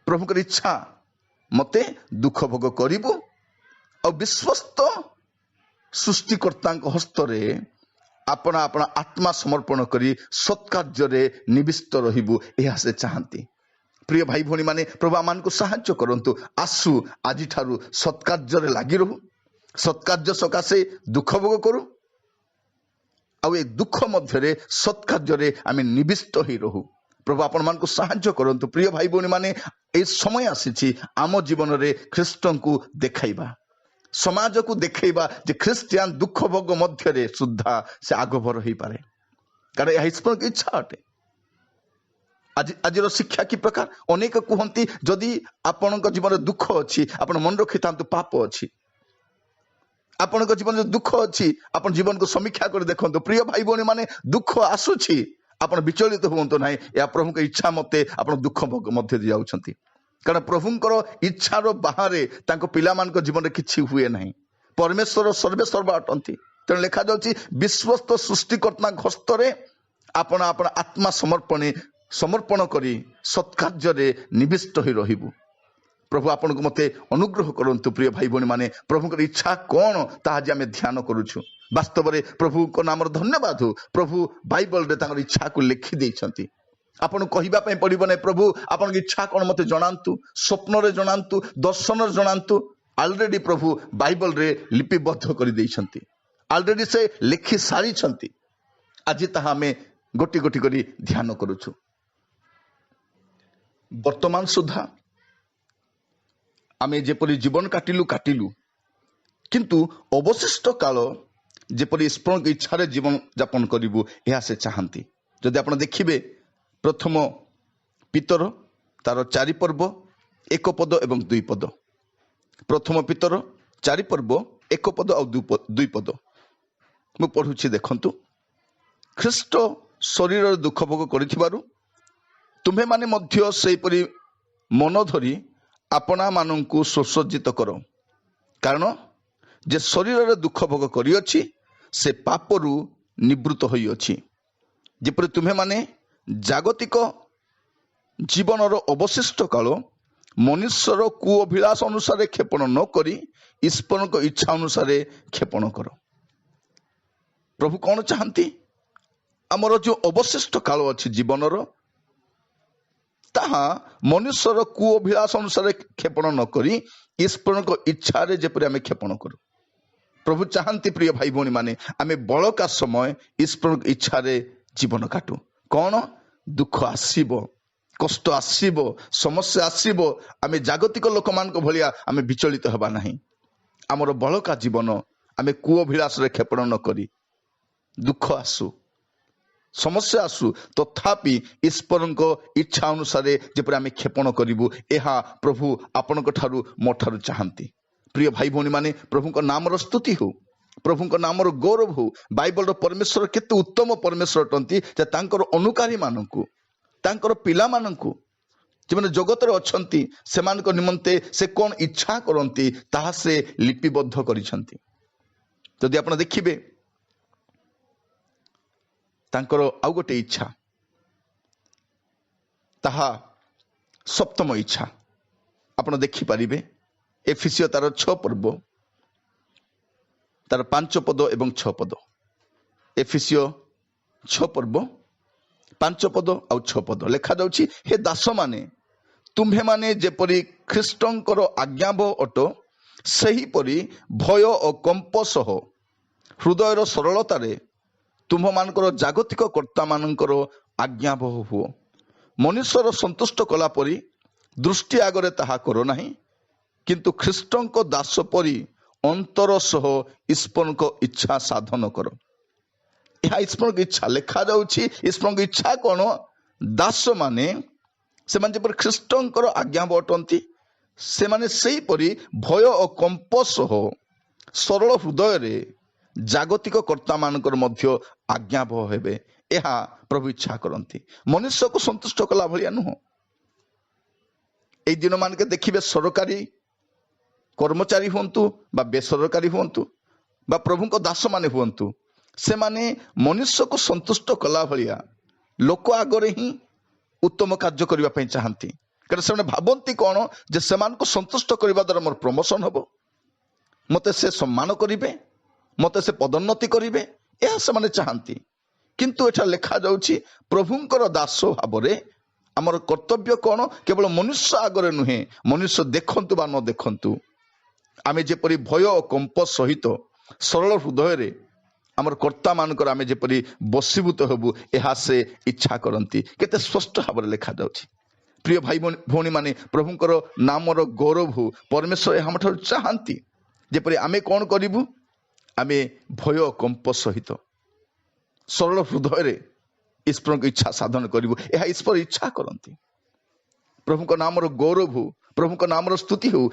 ପ୍ରଭୁଙ୍କର ଇଚ୍ଛା ମତେ ଦୁଃଖ ଭୋଗ କରିବୁ ଆଉ ବିଶ୍ୱସ୍ତ ସୃଷ୍ଟିକର୍ତ୍ତାଙ୍କ ହସ୍ତରେ ଆପଣା ଆପଣା ଆତ୍ମା ସମର୍ପଣ କରି ସତ୍କାର୍ଯ୍ୟରେ ନିବିଷ୍ଟ ରହିବୁ, ଏହା ସେ ଚାହାନ୍ତି। ପ୍ରିୟ ଭାଇ ଭଉଣୀମାନେ, ପ୍ରଭୁ ଆମମାନଙ୍କୁ ସାହାଯ୍ୟ କରନ୍ତୁ। ଆସୁ ଆଜିଠାରୁ ସତ୍କାର୍ଯ୍ୟରେ ଲାଗି ରହୁ, ସତ୍କାର୍ଯ୍ୟ ସକାଶେ ଦୁଃଖ ଭୋଗ କରୁ, ଆଉ ଏ ଦୁଃଖ ମଧ୍ୟରେ ସତ୍କାର୍ଯ୍ୟରେ ଆମେ ନିବିଷ୍ଟ ହେଇ ରହୁ। ପ୍ରଭୁ ଆପଣମାନଙ୍କୁ ସାହାଯ୍ୟ କରନ୍ତୁ। ପ୍ରିୟ ଭାଇ ଭଉଣୀମାନେ, ଏ ସମୟ ଆସିଛି ଆମ ଜୀବନରେ ଖ୍ରୀଷ୍ଟଙ୍କୁ ଦେଖାଇବା, ସମାଜକୁ ଦେଖାଇବା ଯେ ଖ୍ରୀଷ୍ଟିଆନ ଦୁଃଖ ଭୋଗ ମଧ୍ୟରେ ସୁଦ୍ଧା ସେ ଆଗଭର ହେଇପାରେ। କାରଣ ଏହା ଈଶ୍ୱରଙ୍କ ଇଚ୍ଛା ଅଟେ। ଆଜିର ଶିକ୍ଷା କି ପ୍ରକାର? ଅନେକ କୁହନ୍ତି, ଯଦି ଆପଣଙ୍କ ଜୀବନରେ ଦୁଃଖ ଅଛି, ଆପଣ ମନେ ରଖିଥାନ୍ତୁ ପାପ ଅଛି। ଆପଣଙ୍କ ଜୀବନରେ ଦୁଃଖ ଅଛି, ଆପଣ ଜୀବନକୁ ସମୀକ୍ଷା କରି ଦେଖନ୍ତୁ। ପ୍ରିୟ ଭାଇ ଭଉଣୀ ମାନେ, ଦୁଃଖ ଆସୁଛି, ଆପଣ ବିଚଳିତ ହୁଅନ୍ତୁ ନାହିଁ। ଏହା ପ୍ରଭୁଙ୍କ ଇଚ୍ଛା ମତେ ଆପଣ ଦୁଃଖ ଭୋଗ ମଧ୍ୟ ଯାଉଛନ୍ତି, କାରଣ ପ୍ରଭୁଙ୍କର ଇଚ୍ଛାର ବାହାରେ ତାଙ୍କ ପିଲାମାନଙ୍କ ଜୀବନରେ କିଛି ହୁଏ ନାହିଁ। ପରମେଶ୍ୱର ସର୍ବେ ସର୍ବା ଅଟନ୍ତି। ତେଣୁ ଲେଖାଯାଉଛି, ବିଶ୍ୱସ୍ତ ସୃଷ୍ଟିକର୍ତ୍ତାଙ୍କ ହସ୍ତରେ ଆପଣ ଆପଣ ଆତ୍ମା ସମର୍ପଣ କରି ସତ୍କାର୍ଯ୍ୟରେ ନିବିଷ୍ଟ ହୋଇ ରହିବୁ। ପ୍ରଭୁ ଆପଣଙ୍କୁ ମୋତେ ଅନୁଗ୍ରହ କରନ୍ତୁ। ପ୍ରିୟ ଭାଇ ଭଉଣୀମାନେ, ପ୍ରଭୁଙ୍କର ଇଚ୍ଛା କ'ଣ ତାହା ଆଜି ଆମେ ଧ୍ୟାନ କରୁଛୁ। ବାସ୍ତବରେ ପ୍ରଭୁଙ୍କ ନାମର ଧନ୍ୟବାଦ ହଉ, ପ୍ରଭୁ ବାଇବଲରେ ତାଙ୍କର ଇଚ୍ଛାକୁ ଲେଖି ଦେଇଛନ୍ତି। ଆପଣଙ୍କୁ କହିବା ପାଇଁ ପଡ଼ିବ ନାହିଁ, ପ୍ରଭୁ ଆପଣଙ୍କ ଇଚ୍ଛା କ'ଣ ମୋତେ ଜଣାନ୍ତୁ, ସ୍ୱପ୍ନରେ ଜଣାନ୍ତୁ, ଦର୍ଶନରେ ଜଣାନ୍ତୁ। ଅଲରେଡି ପ୍ରଭୁ ବାଇବଲରେ ଲିପିବଦ୍ଧ କରିଦେଇଛନ୍ତି, ଅଲରେଡି ସେ ଲେଖି ସାରିଛନ୍ତି। ଆଜି ତାହା ଆମେ ଗୋଟି ଗୋଟି କରି ଧ୍ୟାନ କରୁଛୁ। ବର୍ତ୍ତମାନ ସୁଦ୍ଧା ଆମେ ଯେପରି ଜୀବନ କାଟିଲୁ କାଟିଲୁ, କିନ୍ତୁ ଅବଶିଷ୍ଟ କାଳ ଯେପରି ଈଶ୍ୱରଙ୍କ ଇଚ୍ଛାରେ ଜୀବନ ଯାପନ କରିବୁ, ଏହା ସେ ଚାହାନ୍ତି। ଯଦି ଆପଣ ଦେଖିବେ, ପ୍ରଥମ ପିତର ତାର 4 ପର୍ବ 1 ପଦ ଏବଂ 2 ପଦ। ପ୍ରଥମ ପିତର 4 ପର୍ବ 1 ପଦ ଆଉ 2 ପଦ ମୁଁ ପଢୁଛି, ଦେଖନ୍ତୁ। ଖ୍ରୀଷ୍ଟ ଶରୀରରେ ଦୁଃଖ ଭୋଗ କରିଥିବାରୁ ତୁମ୍ଭେମାନେ ମଧ୍ୟ ସେହିପରି ମନ ଧରି ଆପଣାମାନଙ୍କୁ ସୁସଜ୍ଜିତ କର, କାରଣ ଯେ ଶରୀରରେ ଦୁଃଖ ଭୋଗ କରିଅଛି ସେ ପାପରୁ ନିବୃତ୍ତ ହୋଇଅଛି। ଯେପରି ତୁମ୍ଭେମାନେ ଜାଗତିକ ଜୀବନର ଅବଶିଷ୍ଟ କାଳ ମନୁଷ୍ୟର କୁଅଭିଳାଷ ଅନୁସାରେ କ୍ଷେପଣ ନ କରି ଈଶ୍ୱରଙ୍କ ଇଚ୍ଛା ଅନୁସାରେ କ୍ଷେପଣ କର। ପ୍ରଭୁ କ'ଣ ଚାହାନ୍ତି? ଆମର ଯେଉଁ ଅବଶିଷ୍ଟ କାଳ ଅଛି ଜୀବନର, ତାହା ମନୁଷ୍ୟର କୁଅଭିଳାଷ ଅନୁସାରେ କ୍ଷେପଣ ନ କରି ଈଶ୍ୱରଙ୍କ ଇଚ୍ଛାରେ ଯେପରି ଆମେ କ୍ଷେପଣ କରୁ। ପ୍ରଭୁ ଚାହାନ୍ତି, ପ୍ରିୟ ଭାଇ ଭଉଣୀମାନେ, ଆମେ ବଳକା ସମୟ ଈଶ୍ୱରଙ୍କ ଇଚ୍ଛାରେ ଜୀବନ କାଟୁ। କ'ଣ ଦୁଃଖ ଆସିବ, କଷ୍ଟ ଆସିବ, ସମସ୍ୟା ଆସିବ, ଆମେ ଜାଗତିକ ଲୋକମାନଙ୍କ ଭଳିଆ ଆମେ ବିଚଳିତ ହେବା ନାହିଁ। ଆମର ବଳକା ଜୀବନ ଆମେ କୁଅଭିଳାଷରେ କ୍ଷେପଣ ନ କରି, ଦୁଃଖ ଆସୁ, ସମସ୍ୟା ଆସୁ, ତଥାପି ଈଶ୍ୱରଙ୍କ ଇଚ୍ଛା ଅନୁସାରେ ଯେପରି ଆମେ କ୍ଷେପଣ କରିବୁ, ଏହା ପ୍ରଭୁ ଆପଣଙ୍କ ଠାରୁ ମୋ ଠାରୁ ଚାହାନ୍ତି। ପ୍ରିୟ ଭାଇ ଭଉଣୀମାନେ, ପ୍ରଭୁଙ୍କ ନାମର ସ୍ତୁତି ହଉ, ପ୍ରଭୁଙ୍କ ନାମର ଗୌରବ ହଉ। ବାଇବଲର ପରମେଶ୍ୱର କେତେ ଉତ୍ତମ ପରମେଶ୍ୱର ଅଟନ୍ତି ଯେ ତାଙ୍କର ଅନୁକାରୀମାନଙ୍କୁ, ତାଙ୍କର ପିଲାମାନଙ୍କୁ, ଯେଉଁମାନେ ଜଗତରେ ଅଛନ୍ତି, ସେମାନଙ୍କ ନିମନ୍ତେ ସେ କ'ଣ ଇଚ୍ଛା କରନ୍ତି ତାହା ସେ ଲିପିବଦ୍ଧ କରିଛନ୍ତି। ଯଦି ଆପଣ ଦେଖିବେ, ତାଙ୍କର ଆଉ ଗୋଟେ ଇଚ୍ଛା, ତାହା ସପ୍ତମ ଇଚ୍ଛା। ଆପଣ ଦେଖିପାରିବେ ଏଫିସୀୟ ତାର 6 ପର୍ବ ତାର 5 ପଦ ଏବଂ 6 ପଦ। ଏଫିସୀୟ 6 ପର୍ବ 5 ପଦ ଆଉ 6 ପଦ ଲେଖାଯାଉଛି, ହେ ଦାସମାନେ, ତୁମ୍ଭେମାନେ ଯେପରି ଖ୍ରୀଷ୍ଟଙ୍କର ଆଜ୍ଞାବହ ଅଟ, ସେହିପରି ଭୟ ଓ କମ୍ପ ସହ ହୃଦୟର ସରଳତାରେ ତୁମ୍ଭମାନଙ୍କର ଜାଗତିକ କର୍ତ୍ତାମାନଙ୍କର ଆଜ୍ଞାବହ ହୁଅ। ମନୁଷ୍ୟର ସନ୍ତୁଷ୍ଟ କଲା ପରି ଦୃଷ୍ଟି ଆଗରେ ତାହା କର ନାହିଁ, କିନ୍ତୁ ଖ୍ରୀଷ୍ଟଙ୍କ ଦାସ ପରି ଅନ୍ତର ସହ ଈଶ୍ୱରଙ୍କ ଇଚ୍ଛା ସାଧନ କର। ଏହା ଈଶ୍ୱରଙ୍କ ଇଚ୍ଛା ଲେଖାଯାଉଛି। ଈଶ୍ୱରଙ୍କ ଇଚ୍ଛା କ'ଣ? ଦାସମାନେ ସେମାନେ ଯେପରି ଖ୍ରୀଷ୍ଟଙ୍କର ଆଜ୍ଞାବହ ଅଟନ୍ତି, ସେମାନେ ସେହିପରି ଭୟ ଓ କମ୍ପ ସହ ସରଳ ହୃଦୟରେ ଜାଗତିକ କର୍ତ୍ତାମାନଙ୍କର ମଧ୍ୟ ଆଜ୍ଞାବହ ହେବେ। ଏହା ପ୍ରଭୁ ଇଚ୍ଛା କରନ୍ତି, ମନୁଷ୍ୟକୁ ସନ୍ତୁଷ୍ଟ କଲା ଭଳିଆ ନୁହଁ। ଏଇ ଦିନମାନକେ ଦେଖିବେ, ସରକାରୀ କର୍ମଚାରୀ ହୁଅନ୍ତୁ ବା ବେସରକାରୀ ହୁଅନ୍ତୁ ବା ପ୍ରଭୁଙ୍କ ଦାସମାନେ ହୁଅନ୍ତୁ, ସେମାନେ ମନୁଷ୍ୟକୁ ସନ୍ତୁଷ୍ଟ କଲା ଭଳିଆ ଲୋକ ଆଗରେ ହିଁ ଉତ୍ତମ କାର୍ଯ୍ୟ କରିବା ପାଇଁ ଚାହାନ୍ତି। କାରଣ ସେମାନେ ଭାବନ୍ତି କ'ଣ ଯେ ସେମାନଙ୍କୁ ସନ୍ତୁଷ୍ଟ କରିବା ଦ୍ୱାରା ମୋର ପ୍ରମୋସନ ହବ, ମୋତେ ସେ ସମ୍ମାନ କରିବେ, ମୋତେ ସେ ପଦୋନ୍ନତି କରିବେ, ଏହା ସେମାନେ ଚାହାନ୍ତି। କିନ୍ତୁ ଏଠାରେ ଲେଖାଯାଉଛି, ପ୍ରଭୁଙ୍କର ଦାସ ଭାବରେ ଆମର କର୍ତ୍ତବ୍ୟ କ'ଣ? କେବଳ ମନୁଷ୍ୟ ଆଗରେ ନୁହେଁ, ମନୁଷ୍ୟ ଦେଖନ୍ତୁ ବା ନ ଦେଖନ୍ତୁ, ଆମେ ଯେପରି ଭୟ ଓ କମ୍ପ ସହିତ ସରଳ ହୃଦୟରେ ଆମର କର୍ତ୍ତାମାନଙ୍କର ଆମେ ଯେପରି ବଶୀଭୂତ ହେବୁ, ଏହା ସେ ଇଚ୍ଛା କରନ୍ତି। କେତେ ସ୍ପଷ୍ଟ ଭାବରେ ଲେଖାଯାଉଛି। ପ୍ରିୟ ଭାଇ ଭଉଣୀମାନେ, ପ୍ରଭୁଙ୍କର ନାମର ଗୌରବ ହଉ। ପରମେଶ୍ୱର ଏହା ଆମଠାରୁ ଚାହାନ୍ତି ଯେପରି ଆମେ କ'ଣ କରିବୁ? ଆମେ ଭୟ କମ୍ପ ସହିତ ସରଳ ହୃଦୟରେ ଈଶ୍ୱରଙ୍କ ଇଚ୍ଛା ସାଧନ କରିବୁ। ଏହା ଈଶ୍ୱର ଇଚ୍ଛା କରନ୍ତି। ପ୍ରଭୁଙ୍କ ନାମର ଗୌରବ ହଉ, ପ୍ରଭୁଙ୍କ ନାମର ସ୍ତୁତି ହେଉ,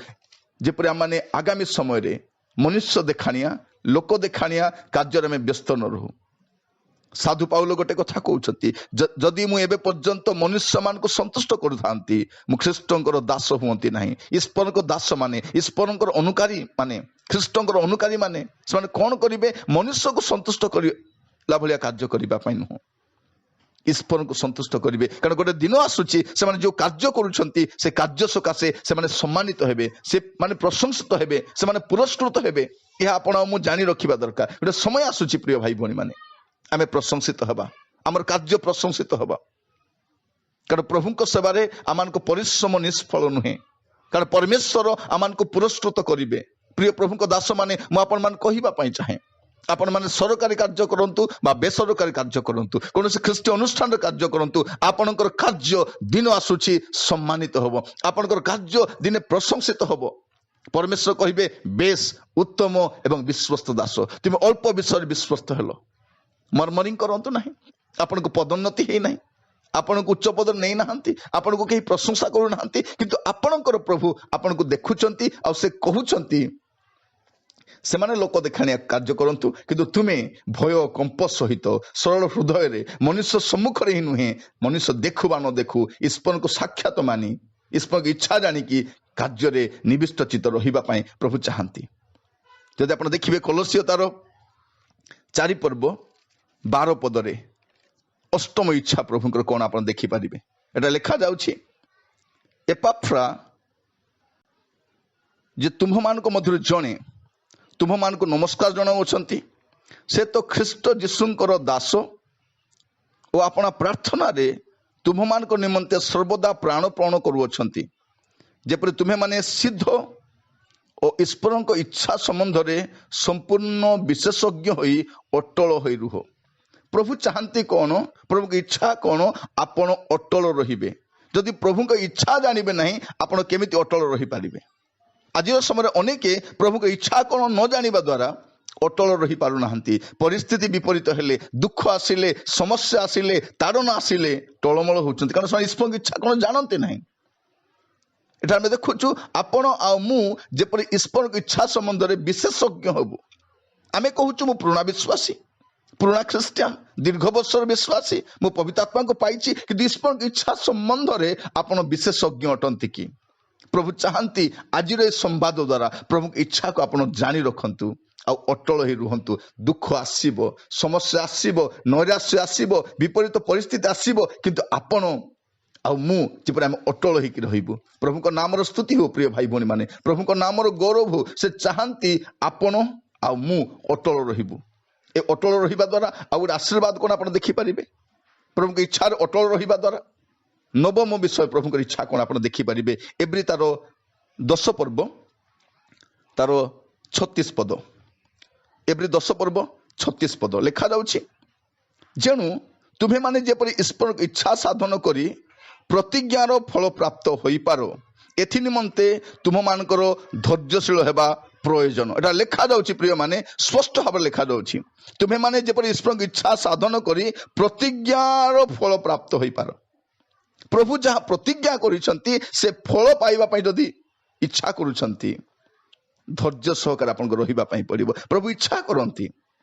ଯେପରି ଆମମାନେ ଆଗାମୀ ସମୟରେ ମନୁଷ୍ୟ ଦେଖାଣିଆ, ଲୋକ ଦେଖାଣିଆ କାର୍ଯ୍ୟରେ ଆମେ ବ୍ୟସ୍ତ ନ ରହୁ। ସାଧୁ ପାଉଲ ଗୋଟେ କଥା କହୁଛନ୍ତି, ଯଦି ମୁଁ ଏବେ ପର୍ଯ୍ୟନ୍ତ ମନୁଷ୍ୟମାନଙ୍କୁ ସନ୍ତୁଷ୍ଟ କରୁଥାନ୍ତି, ମୁଁ ଖ୍ରୀଷ୍ଟଙ୍କର ଦାସ ହୁଅନ୍ତି ନାହିଁ। ଈଶ୍ୱରଙ୍କ ଦାସ ମାନେ, ଈଶ୍ୱରଙ୍କର ଅନୁକାରୀ ମାନେ, ଖ୍ରୀଷ୍ଟଙ୍କର ଅନୁକାରୀ ମାନେ ସେମାନେ କଣ କରିବେ? ମନୁଷ୍ୟକୁ ସନ୍ତୁଷ୍ଟ କରିଲା ଭଳିଆ କାର୍ଯ୍ୟ କରିବା ପାଇଁ ନୁହଁ, ଈଶ୍ୱରଙ୍କୁ ସନ୍ତୁଷ୍ଟ କରିବେ। କାରଣ ଗୋଟେ ଦିନ ଆସୁଛି, ସେମାନେ ଯୋଉ କାର୍ଯ୍ୟ କରୁଛନ୍ତି ସେ କାର୍ଯ୍ୟ ସକାଶେ ସେମାନେ ସମ୍ମାନିତ ହେବେ, ସେମାନେ ପ୍ରଶଂସିତ ହେବେ, ସେମାନେ ପୁରସ୍କୃତ ହେବେ। ଏହା ଆପଣ ଆଉ ମୁଁ ଜାଣି ରଖିବା ଦରକାର। ଗୋଟେ ସମୟ ଆସୁଛି ପ୍ରିୟ ଭାଇ ଭଉଣୀ ମାନେ, ଆମେ ପ୍ରଶଂସିତ ହେବା, ଆମର କାର୍ଯ୍ୟ ପ୍ରଶଂସିତ ହେବା। କାରଣ ପ୍ରଭୁଙ୍କ ସେବାରେ ଆମମାନଙ୍କ ପରିଶ୍ରମ ନିଷ୍ଫଳ ନୁହେଁ, କାରଣ ପରମେଶ୍ୱର ଆମମାନଙ୍କୁ ପୁରସ୍କୃତ କରିବେ। ପ୍ରିୟ ପ୍ରଭୁଙ୍କ ଦାସମାନେ, ମୁଁ ଆପଣମାନଙ୍କୁ କହିବା ପାଇଁ ଚାହେଁ, ଆପଣମାନେ ସରକାରୀ କାର୍ଯ୍ୟ କରନ୍ତୁ ବା ବେସରକାରୀ କାର୍ଯ୍ୟ କରନ୍ତୁ, କୌଣସି ଖ୍ରୀଷ୍ଟୀୟ ଅନୁଷ୍ଠାନରେ କାର୍ଯ୍ୟ କରନ୍ତୁ, ଆପଣଙ୍କର କାର୍ଯ୍ୟ ଦିନ ଆସୁଛି ସମ୍ମାନିତ ହେବ, ଆପଣଙ୍କର କାର୍ଯ୍ୟ ଦିନେ ପ୍ରଶଂସିତ ହେବ। ପରମେଶ୍ୱର କହିବେ, ବେଶ ଉତ୍ତମ ଏବଂ ବିଶ୍ୱସ୍ତ ଦାସ, ତୁମେ ଅଳ୍ପ ବିଷୟରେ ବିଶ୍ୱସ୍ତ ହେଲ। ମର୍ମରିଂ କରନ୍ତୁ ନାହିଁ, ଆପଣଙ୍କୁ ପଦୋନ୍ନତି ହେଇନାହିଁ, ଆପଣଙ୍କୁ ଉଚ୍ଚ ପଦ ନେଇନାହାନ୍ତି, ଆପଣଙ୍କୁ କେହି ପ୍ରଶଂସା କରୁନାହାନ୍ତି, କିନ୍ତୁ ଆପଣଙ୍କର ପ୍ରଭୁ ଆପଣଙ୍କୁ ଦେଖୁଛନ୍ତି ଆଉ ସେ କହୁଛନ୍ତି, ସେମାନେ ଲୋକ ଦେଖାଣିଆ କାର୍ଯ୍ୟ କରନ୍ତୁ, କିନ୍ତୁ ତୁମେ ଭୟ କମ୍ପ ସହିତ ସରଳ ହୃଦୟରେ, ମନୁଷ୍ୟ ସମ୍ମୁଖରେ ହିଁ ନୁହେଁ, ମନୁଷ୍ୟ ଦେଖୁ ବା ନ ଦେଖୁ, ଈଶ୍ୱରଙ୍କୁ ସାକ୍ଷାତ ମାନି, ଈଶ୍ୱରଙ୍କ ଇଚ୍ଛା ଜାଣିକି କାର୍ଯ୍ୟରେ ନିବିଷ୍ଟ ଚିତ୍ତ ରହିବା ପାଇଁ ପ୍ରଭୁ ଚାହାନ୍ତି। ଯଦି ଆପଣ ଦେଖିବେ କଲସୀୟ ତାର 4 ପର୍ବ 12 ପଦରେ ଅଷ୍ଟମ ଇଚ୍ଛା ପ୍ରଭୁଙ୍କର କଣ ଆପଣ ଦେଖିପାରିବେ। ଏଟା ଲେଖାଯାଉଛି, ଏପାଫ୍ରା ଯେ ତୁମ୍ଭମାନଙ୍କ ମଧ୍ୟରୁ ଜଣେ ତୁମ୍ଭମାନଙ୍କୁ ନମସ୍କାର ଜଣାଉଅଛନ୍ତି, ସେ ତ ଖ୍ରୀଷ୍ଟ ଯୀଶୁଙ୍କର ଦାସ ଓ ଆପଣା ପ୍ରାର୍ଥନାରେ ତୁମ୍ଭମାନଙ୍କ ନିମନ୍ତେ ସର୍ବଦା ପ୍ରାଣପଣ କରୁଅଛନ୍ତି, ଯେପରି ତୁମ୍ଭେମାନେ ସିଦ୍ଧ ଓ ଈଶ୍ୱରଙ୍କ ଇଚ୍ଛା ସମ୍ବନ୍ଧରେ ସମ୍ପୂର୍ଣ୍ଣ ବିଶେଷଜ୍ଞ ହୋଇ ଅଟଳ ହୋଇ ରୁହ। ପ୍ରଭୁ ଚାହାନ୍ତି କଣ? ପ୍ରଭୁଙ୍କ ଇଚ୍ଛା କଣ? ଆପଣ ଅଟଳ ରହିବେ। ଯଦି ପ୍ରଭୁଙ୍କ ଇଚ୍ଛା ଜାଣିବେ ନାହିଁ, ଆପଣ କେମିତି ଅଟଳ ରହିପାରିବେ? ଆଜିର ସମୟରେ ଅନେକେ ପ୍ରଭୁଙ୍କ ଇଚ୍ଛା କଣ ନ ଜାଣିବା ଦ୍ୱାରା ଅଟଳ ରହିପାରୁନାହାନ୍ତି। ପରିସ୍ଥିତି ବିପରୀତ ହେଲେ, ଦୁଃଖ ଆସିଲେ, ସମସ୍ୟା ଆସିଲେ, ତାଡ଼ନା ଆସିଲେ ଟଳମଳ ହେଉଛନ୍ତି, କାରଣ ସେମାନେ ଈଶ୍ୱରଙ୍କ ଇଚ୍ଛା କଣ ଜାଣନ୍ତି ନାହିଁ। ଏଟା ଆମେ ଦେଖୁଛୁ, ଆପଣ ଆଉ ମୁଁ ଯେପରି ଈଶ୍ୱରଙ୍କ ଇଚ୍ଛା ସମ୍ବନ୍ଧରେ ବିଶେଷଜ୍ଞ ହେବୁ। ଆମେ କହୁଛୁ ମୁଁ ପୁରୁଣା ବିଶ୍ୱାସୀ, ପୁରୁଣା ଖ୍ରୀଷ୍ଟିଆନ, ଦୀର୍ଘ ବର୍ଷର ବିଶ୍ୱାସୀ, ମୁଁ ପବିତ୍ର ଆତ୍ମାଙ୍କୁ ପାଇଛି, କିନ୍ତୁ ଈଶ୍ୱରଙ୍କ ଇଚ୍ଛା ସମ୍ବନ୍ଧରେ ଆପଣ ବିଶେଷଜ୍ଞ ଅଟନ୍ତି କି? ପ୍ରଭୁ ଚାହାନ୍ତି ଆଜିର ଏ ସମ୍ବାଦ ଦ୍ୱାରା ପ୍ରଭୁଙ୍କ ଇଚ୍ଛାକୁ ଆପଣ ଜାଣି ରଖନ୍ତୁ ଆଉ ଅଟଳ ହେଇ ରୁହନ୍ତୁ। ଦୁଃଖ ଆସିବ, ସମସ୍ୟା ଆସିବ, ନୈରାଶ୍ୟ ଆସିବ, ବିପରୀତ ପରିସ୍ଥିତି ଆସିବ, କିନ୍ତୁ ଆପଣ ଆଉ ମୁଁ ଯେପରି ଆମେ ଅଟଳ ହେଇକି ରହିବୁ। ପ୍ରଭୁଙ୍କ ନାମର ସ୍ତୁତି ହଉ ପ୍ରିୟ ଭାଇ ଭଉଣୀମାନେ, ପ୍ରଭୁଙ୍କ ନାମର ଗୌରବ ହଉ। ସେ ଚାହାନ୍ତି ଆପଣ ଆଉ ମୁଁ ଅଟଳ ରହିବୁ। ଏ ଅଟଳ ରହିବା ଦ୍ୱାରା ଆଉ ଗୋଟେ ଆଶୀର୍ବାଦ କଣ ଆପଣ ଦେଖିପାରିବେ? ପ୍ରଭୁଙ୍କ ଇଚ୍ଛାରେ ଅଟଳ ରହିବା ଦ୍ୱାରା ନବମ ବିଷୟ ପ୍ରଭୁଙ୍କର ଇଚ୍ଛା କଣ ଆପଣ ଦେଖିପାରିବେ। ଏବ୍ରୀ ତାର 10 ପର୍ବ ତାର 36 ପଦ, ଏବ୍ରୀ 10 ପର୍ବ 36 ପଦ ଲେଖାଯାଉଛି, ଯେଣୁ ତୁମ୍ଭେମାନେ ଯେପରି ଈଶ୍ୱରଙ୍କ ଇଚ୍ଛା ସାଧନ କରି ପ୍ରତିଜ୍ଞାର ଫଳ ପ୍ରାପ୍ତ ହୋଇପାର, ଏଥି ନିମନ୍ତେ ତୁମମାନଙ୍କର ଧୈର୍ଯ୍ୟଶୀଳ ହେବା ପ୍ରୟୋଜନ। ଏଟା ଲେଖାଯାଉଛି ପ୍ରିୟମାନେ, ସ୍ପଷ୍ଟ ଭାବରେ ଲେଖାଯାଉଛି, ତୁମେମାନେ ଯେପରି ଈଶ୍ୱରଙ୍କ ଇଚ୍ଛା ସାଧନ କରି ପ୍ରତିଜ୍ଞାର ଫଳ ପ୍ରାପ୍ତ ହୋଇପାର। ପ୍ରଭୁ ଯାହା ପ୍ରତିଜ୍ଞା କରିଛନ୍ତି ସେ ଫଳ ପାଇବା ପାଇଁ ଯଦି ଇଚ୍ଛା କରୁଛନ୍ତି, ଧୈର୍ଯ୍ୟ ସହକାରେ ଆପଣଙ୍କୁ ରହିବା ପାଇଁ ପଡ଼ିବ। ପ୍ରଭୁ ଇଚ୍ଛା କରନ୍ତି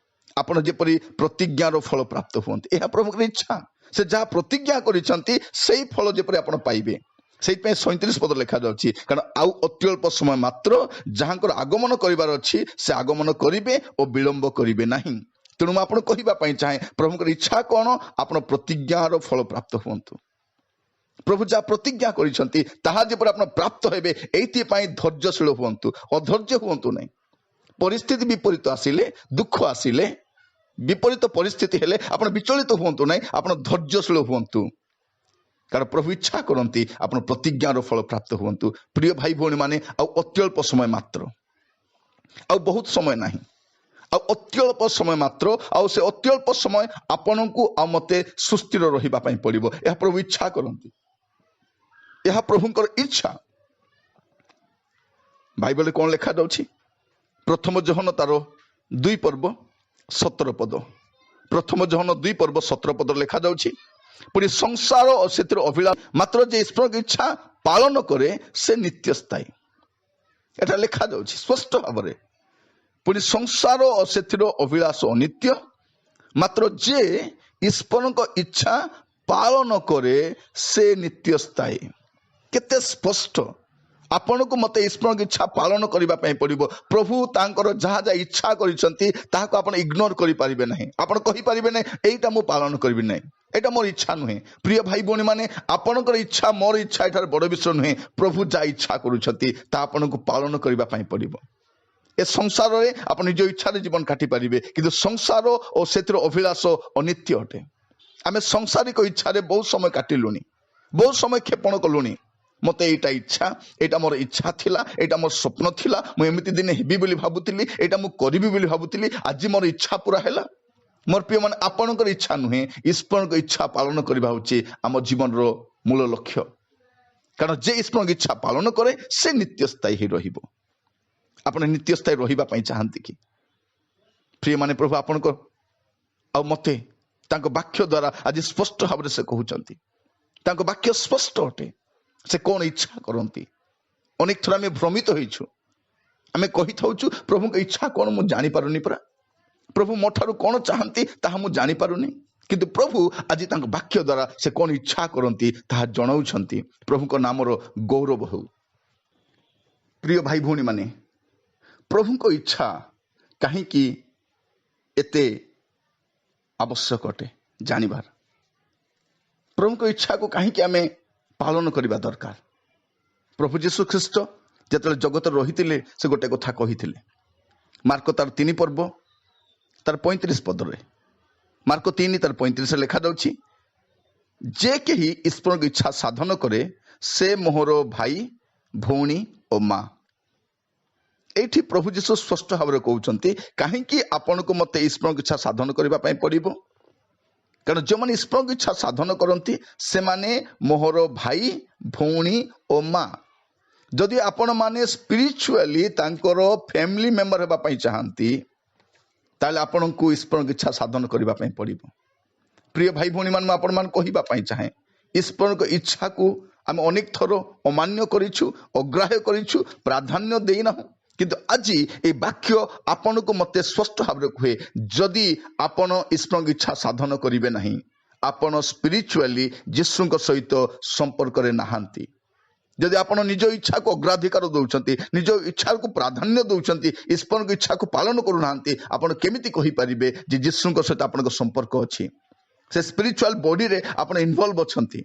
ଆପଣ ଯେପରି ପ୍ରତିଜ୍ଞାର ଫଳ ପ୍ରାପ୍ତ ହୁଅନ୍ତି। ଏହା ପ୍ରଭୁଙ୍କର ଇଚ୍ଛା। ସେ ଯାହା ପ୍ରତିଜ୍ଞା କରିଛନ୍ତି ସେଇ ଫଳ ଯେପରି ଆପଣ ପାଇବେ। ସେଇଥିପାଇଁ 37 ପଦ ଲେଖାଯାଉଛି, କାରଣ ଆଉ ଅତ୍ୟଳ୍ପ ସମୟ ମାତ୍ର ଯାହାଙ୍କର ଆଗମନ କରିବାର ଅଛି ସେ ଆଗମନ କରିବେ ଓ ବିଳମ୍ବ କରିବେ ନାହିଁ। ତେଣୁ ମୁଁ ଆପଣ କହିବା ପାଇଁ ଚାହେଁ, ପ୍ରଭୁଙ୍କର ଇଚ୍ଛା କଣ? ଆପଣ ପ୍ରତିଜ୍ଞାର ଫଳ ପ୍ରାପ୍ତ ହୁଅନ୍ତୁ। ପ୍ରଭୁ ଯାହା ପ୍ରତିଜ୍ଞା କରିଛନ୍ତି ତାହା ଯେପରି ଆପଣ ପ୍ରାପ୍ତ ହେବେ, ଏଇଥିପାଇଁ ଧୈର୍ଯ୍ୟଶୀଳ ହୁଅନ୍ତୁ, ଅଧୈର୍ଯ୍ୟ ହୁଅନ୍ତୁ ନାହିଁ। ପରିସ୍ଥିତି ବିପରୀତ ଆସିଲେ, ଦୁଃଖ ଆସିଲେ, ବିପରୀତ ପରିସ୍ଥିତି ହେଲେ ଆପଣ ବିଚଳିତ ହୁଅନ୍ତୁ ନାହିଁ, ଆପଣ ଧୈର୍ଯ୍ୟଶୀଳ ହୁଅନ୍ତୁ। କାରଣ ପ୍ରଭୁ ଇଚ୍ଛା କରନ୍ତି ଆପଣ ପ୍ରତିଜ୍ଞାର ଫଳ ପ୍ରାପ୍ତ ହୁଅନ୍ତୁ। ପ୍ରିୟ ଭାଇ ଭଉଣୀମାନେ, ଆଉ ଅତ୍ୟଳ୍ପ ସମୟ ମାତ୍ର, ଆଉ ବହୁତ ସମୟ ନାହିଁ, ଆଉ ଅତ୍ୟଳ୍ପ ସମୟ ମାତ୍ର, ଆଉ ସେ ଅତ୍ୟଳ୍ପ ସମୟ ଆପଣଙ୍କୁ ଆଉ ମୋତେ ସୁସ୍ଥିର ରହିବା ପାଇଁ ପଡ଼ିବ। ଏହା ପ୍ରଭୁ ଇଚ୍ଛା କରନ୍ତି, ଏହା ପ୍ରଭୁଙ୍କର ଇଚ୍ଛା। ବାଇବଲରେ କଣ ଲେଖାଯାଉଛି? ପ୍ରଥମ ଯୋହନ ତାର 2 ପର୍ବ 17 ପଦ। ପ୍ରଥମ ଯୋହନ 2 ପର୍ବ 17 ପଦ ଲେଖାଯାଉଛି, ପୁଣି ସଂସାର ଓ ସେଥିର ଅଭିଳାଷ, ମାତ୍ର ଯେ ଈଶ୍ୱରଙ୍କ ଇଚ୍ଛା ପାଳନ କରେ ସେ ନିତ୍ୟ ସ୍ଥାୟୀ। ଏଟା ଲେଖାଯାଉଛି ସ୍ପଷ୍ଟ ଭାବରେ, ପୁଣି ସଂସାର ଓ ସେଥିର ଅଭିଳାଷ ଅନିତ୍ୟ, ମାତ୍ର ଯେ ଈଶ୍ୱରଙ୍କ ଇଚ୍ଛା ପାଳନ କରେ ସେ ନିତ୍ୟ ସ୍ଥାୟୀ। କେତେ ସ୍ପଷ୍ଟ! ଆପଣଙ୍କୁ ମତେ ଈଶ୍ୱରଙ୍କ ଇଚ୍ଛା ପାଳନ କରିବା ପାଇଁ ପଡ଼ିବ। ପ୍ରଭୁ ତାଙ୍କର ଯାହା ଯାହା ଇଚ୍ଛା କରିଛନ୍ତି, ତାହାକୁ ଆପଣ ଇଗ୍ନୋର କରିପାରିବେ ନାହିଁ। ଆପଣ କହିପାରିବେ ନାହିଁ, ଏଇଟା ମୁଁ ପାଳନ କରିବି ନାହିଁ, ଏଇଟା ମୋର ଇଚ୍ଛା ନୁହେଁ। ପ୍ରିୟ ଭାଇ ଭଉଣୀମାନେ, ଆପଣଙ୍କର ଇଚ୍ଛା ମୋର ଇଚ୍ଛା ଏଠାରେ ବଡ଼ ବିଷୟ ନୁହେଁ। ପ୍ରଭୁ ଯାହା ଇଚ୍ଛା କରୁଛନ୍ତି, ତାହା ଆପଣଙ୍କୁ ପାଳନ କରିବା ପାଇଁ ପଡ଼ିବ। ଏ ସଂସାରରେ ଆପଣ ନିଜ ଇଚ୍ଛାରେ ଜୀବନ କାଟି ପାରିବେ, କିନ୍ତୁ ସଂସାର ଓ ସେଥିର ଅଭିଳାଷ ଅନିତ୍ୟ ଅଟେ। ଆମେ ସଂସାରିକ ଇଚ୍ଛାରେ ବହୁତ ସମୟ କାଟିଲୁଣି, ବହୁତ ସମୟ କ୍ଷେପଣ କଲୁଣି। ମତେ ଏଇଟା ଇଚ୍ଛା, ଏଇଟା ମୋର ଇଚ୍ଛା ଥିଲା, ଏଇଟା ମୋର ସ୍ୱପ୍ନ ଥିଲା, ମୁଁ ଏମିତି ଦିନେ ହେବି ବୋଲି ଭାବୁଥିଲି, ଏଇଟା ମୁଁ କରିବି ବୋଲି ଭାବୁଥିଲି, ଆଜି ମୋର ଇଚ୍ଛା ପୁରା ହେଲା। ମୋର ପ୍ରିୟମାନେ, ଆପଣଙ୍କର ଇଚ୍ଛା ନୁହେଁ, ଈଶ୍ୱରଙ୍କ ଇଚ୍ଛା ପାଳନ କରିବା ହେଉଛି ଆମ ଜୀବନର ମୂଳ ଲକ୍ଷ୍ୟ। କାରଣ ଯେ ଈଶ୍ୱରଙ୍କ ଇଚ୍ଛା ପାଳନ କରେ, ସେ ନିତ୍ୟ ସ୍ଥାୟୀ ହେଇ ରହିବ। ଆପଣ ନିତ୍ୟ ସ୍ଥାୟୀ ରହିବା ପାଇଁ ଚାହାନ୍ତି କି? ପ୍ରିୟମାନେ, ପ୍ରଭୁ ଆପଣଙ୍କ ଆଉ ମତେ ତାଙ୍କ ବାକ୍ୟ ଦ୍ୱାରା ଆଜି ସ୍ପଷ୍ଟ ଭାବରେ ସେ କହୁଛନ୍ତି। ତାଙ୍କ ବାକ୍ୟ ସ୍ପଷ୍ଟ ଅଟେ, ସେ କଣ ଇଚ୍ଛା କରନ୍ତି। ଅନେକ ଥର ଆମେ ଭ୍ରମିତ ହେଇଛୁ। ଆମେ କହିଥାଉଛୁ, ପ୍ରଭୁଙ୍କ ଇଚ୍ଛା କଣ ମୁଁ ଜାଣିପାରୁନି ପରା, ପ୍ରଭୁ ମୋ ଠାରୁ କଣ ଚାହାନ୍ତି ତାହା ମୁଁ ଜାଣିପାରୁନି। କିନ୍ତୁ ପ୍ରଭୁ ଆଜି ତାଙ୍କ ବାକ୍ୟ ଦ୍ୱାରା ସେ କଣ ଇଚ୍ଛା କରନ୍ତି, ତାହା ଜଣାଉଛନ୍ତି। ପ୍ରଭୁଙ୍କ ନାମର ଗୌରବ ହେଉ। ପ୍ରିୟ ଭାଇ ଭଉଣୀମାନେ, ପ୍ରଭୁଙ୍କ ଇଚ୍ଛା କାହିଁକି ଏତେ ଆବଶ୍ୟକ ଅଟେ ଜାଣିବାର? ପ୍ରଭୁଙ୍କ ଇଚ୍ଛାକୁ କାହିଁକି ଆମେ ପାଳନ କରିବା ଦରକାର? ପ୍ରଭୁ ଯୀଶୁ ଖ୍ରୀଷ୍ଟ ଯେତେବେଳେ ଜଗତରେ ରହିଥିଲେ, ସେ ଗୋଟେ କଥା କହିଥିଲେ। ମାର୍କ ତାର 3 ପର୍ବ ତାର 35 ପଦରେ, ମାର୍କ 3 ତାର 35ରେ ଲେଖାଯାଉଛି, ଯେ କେହି ଈଶ୍ୱରଙ୍କ ଇଚ୍ଛା ସାଧନ କରେ, ସେ ମୋହର ଭାଇ, ଭଉଣୀ ଓ ମା। ଏଇଠି ପ୍ରଭୁ ଯୀଶୁ ସ୍ପଷ୍ଟ ଭାବରେ କହୁଛନ୍ତି, କାହିଁକି ଆପଣଙ୍କୁ ମତେ ଈଶ୍ୱରଙ୍କ ଇଚ୍ଛା ସାଧନ କରିବା ପାଇଁ ପଡ଼ିବ। କାରଣ ଯେଉଁମାନେ ଈଶ୍ୱରଙ୍କ ଇଚ୍ଛା ସାଧନ କରନ୍ତି, ସେମାନେ ମୋହର ଭାଇ, ଭଉଣୀ ଓ ମା। ଯଦି ଆପଣମାନେ ସ୍ପିରିଚୁଆଲି ତାଙ୍କର ଫ୍ୟାମିଲି ମେମ୍ବର ହେବା ପାଇଁ ଚାହାନ୍ତି, ତାହେଲେ ଆପଣଙ୍କୁ ଈଶ୍ୱରଙ୍କ ଇଚ୍ଛା ସାଧନ କରିବା ପାଇଁ ପଡ଼ିବ। ପ୍ରିୟ ଭାଇ ଭଉଣୀମାନେ, ମୁଁ ଆପଣମାନଙ୍କୁ କହିବା ପାଇଁ ଚାହେଁ, ଈଶ୍ୱରଙ୍କ ଇଚ୍ଛାକୁ ଆମେ ଅନେକ ଥର ଅମାନ୍ୟ କରିଛୁ, ଅଗ୍ରାହ୍ୟ କରିଛୁ, ପ୍ରାଧାନ୍ୟ ଦେଇନାହୁଁ। କିନ୍ତୁ ଆଜି ଏଇ ବାକ୍ୟ ଆପଣଙ୍କୁ ମୋତେ ସ୍ପଷ୍ଟ ଭାବରେ କୁହେ, ଯଦି ଆପଣ ଈଶ୍ୱରଙ୍କ ଇଚ୍ଛା ସାଧନ କରିବେ ନାହିଁ, ଆପଣ ସ୍ପିରିଚୁଆଲି ଯୀଶୁଙ୍କ ସହିତ ସମ୍ପର୍କରେ ନାହାନ୍ତି। ଯଦି ଆପଣ ନିଜ ଇଚ୍ଛାକୁ ଅଗ୍ରାଧିକାର ଦେଉଛନ୍ତି, ନିଜ ଇଚ୍ଛାକୁ ପ୍ରାଧାନ୍ୟ ଦେଉଛନ୍ତି, ଈଶ୍ୱରଙ୍କ ଇଚ୍ଛାକୁ ପାଳନ କରୁନାହାନ୍ତି, ଆପଣ କେମିତି କହିପାରିବେ ଯେ ଯୀଶୁଙ୍କ ସହିତ ଆପଣଙ୍କ ସମ୍ପର୍କ ଅଛି? ସେ ସ୍ପିରିଚୁଆଲ ବଡିରେ ଆପଣ ଇନଭଲ୍ଭ ଅଛନ୍ତି?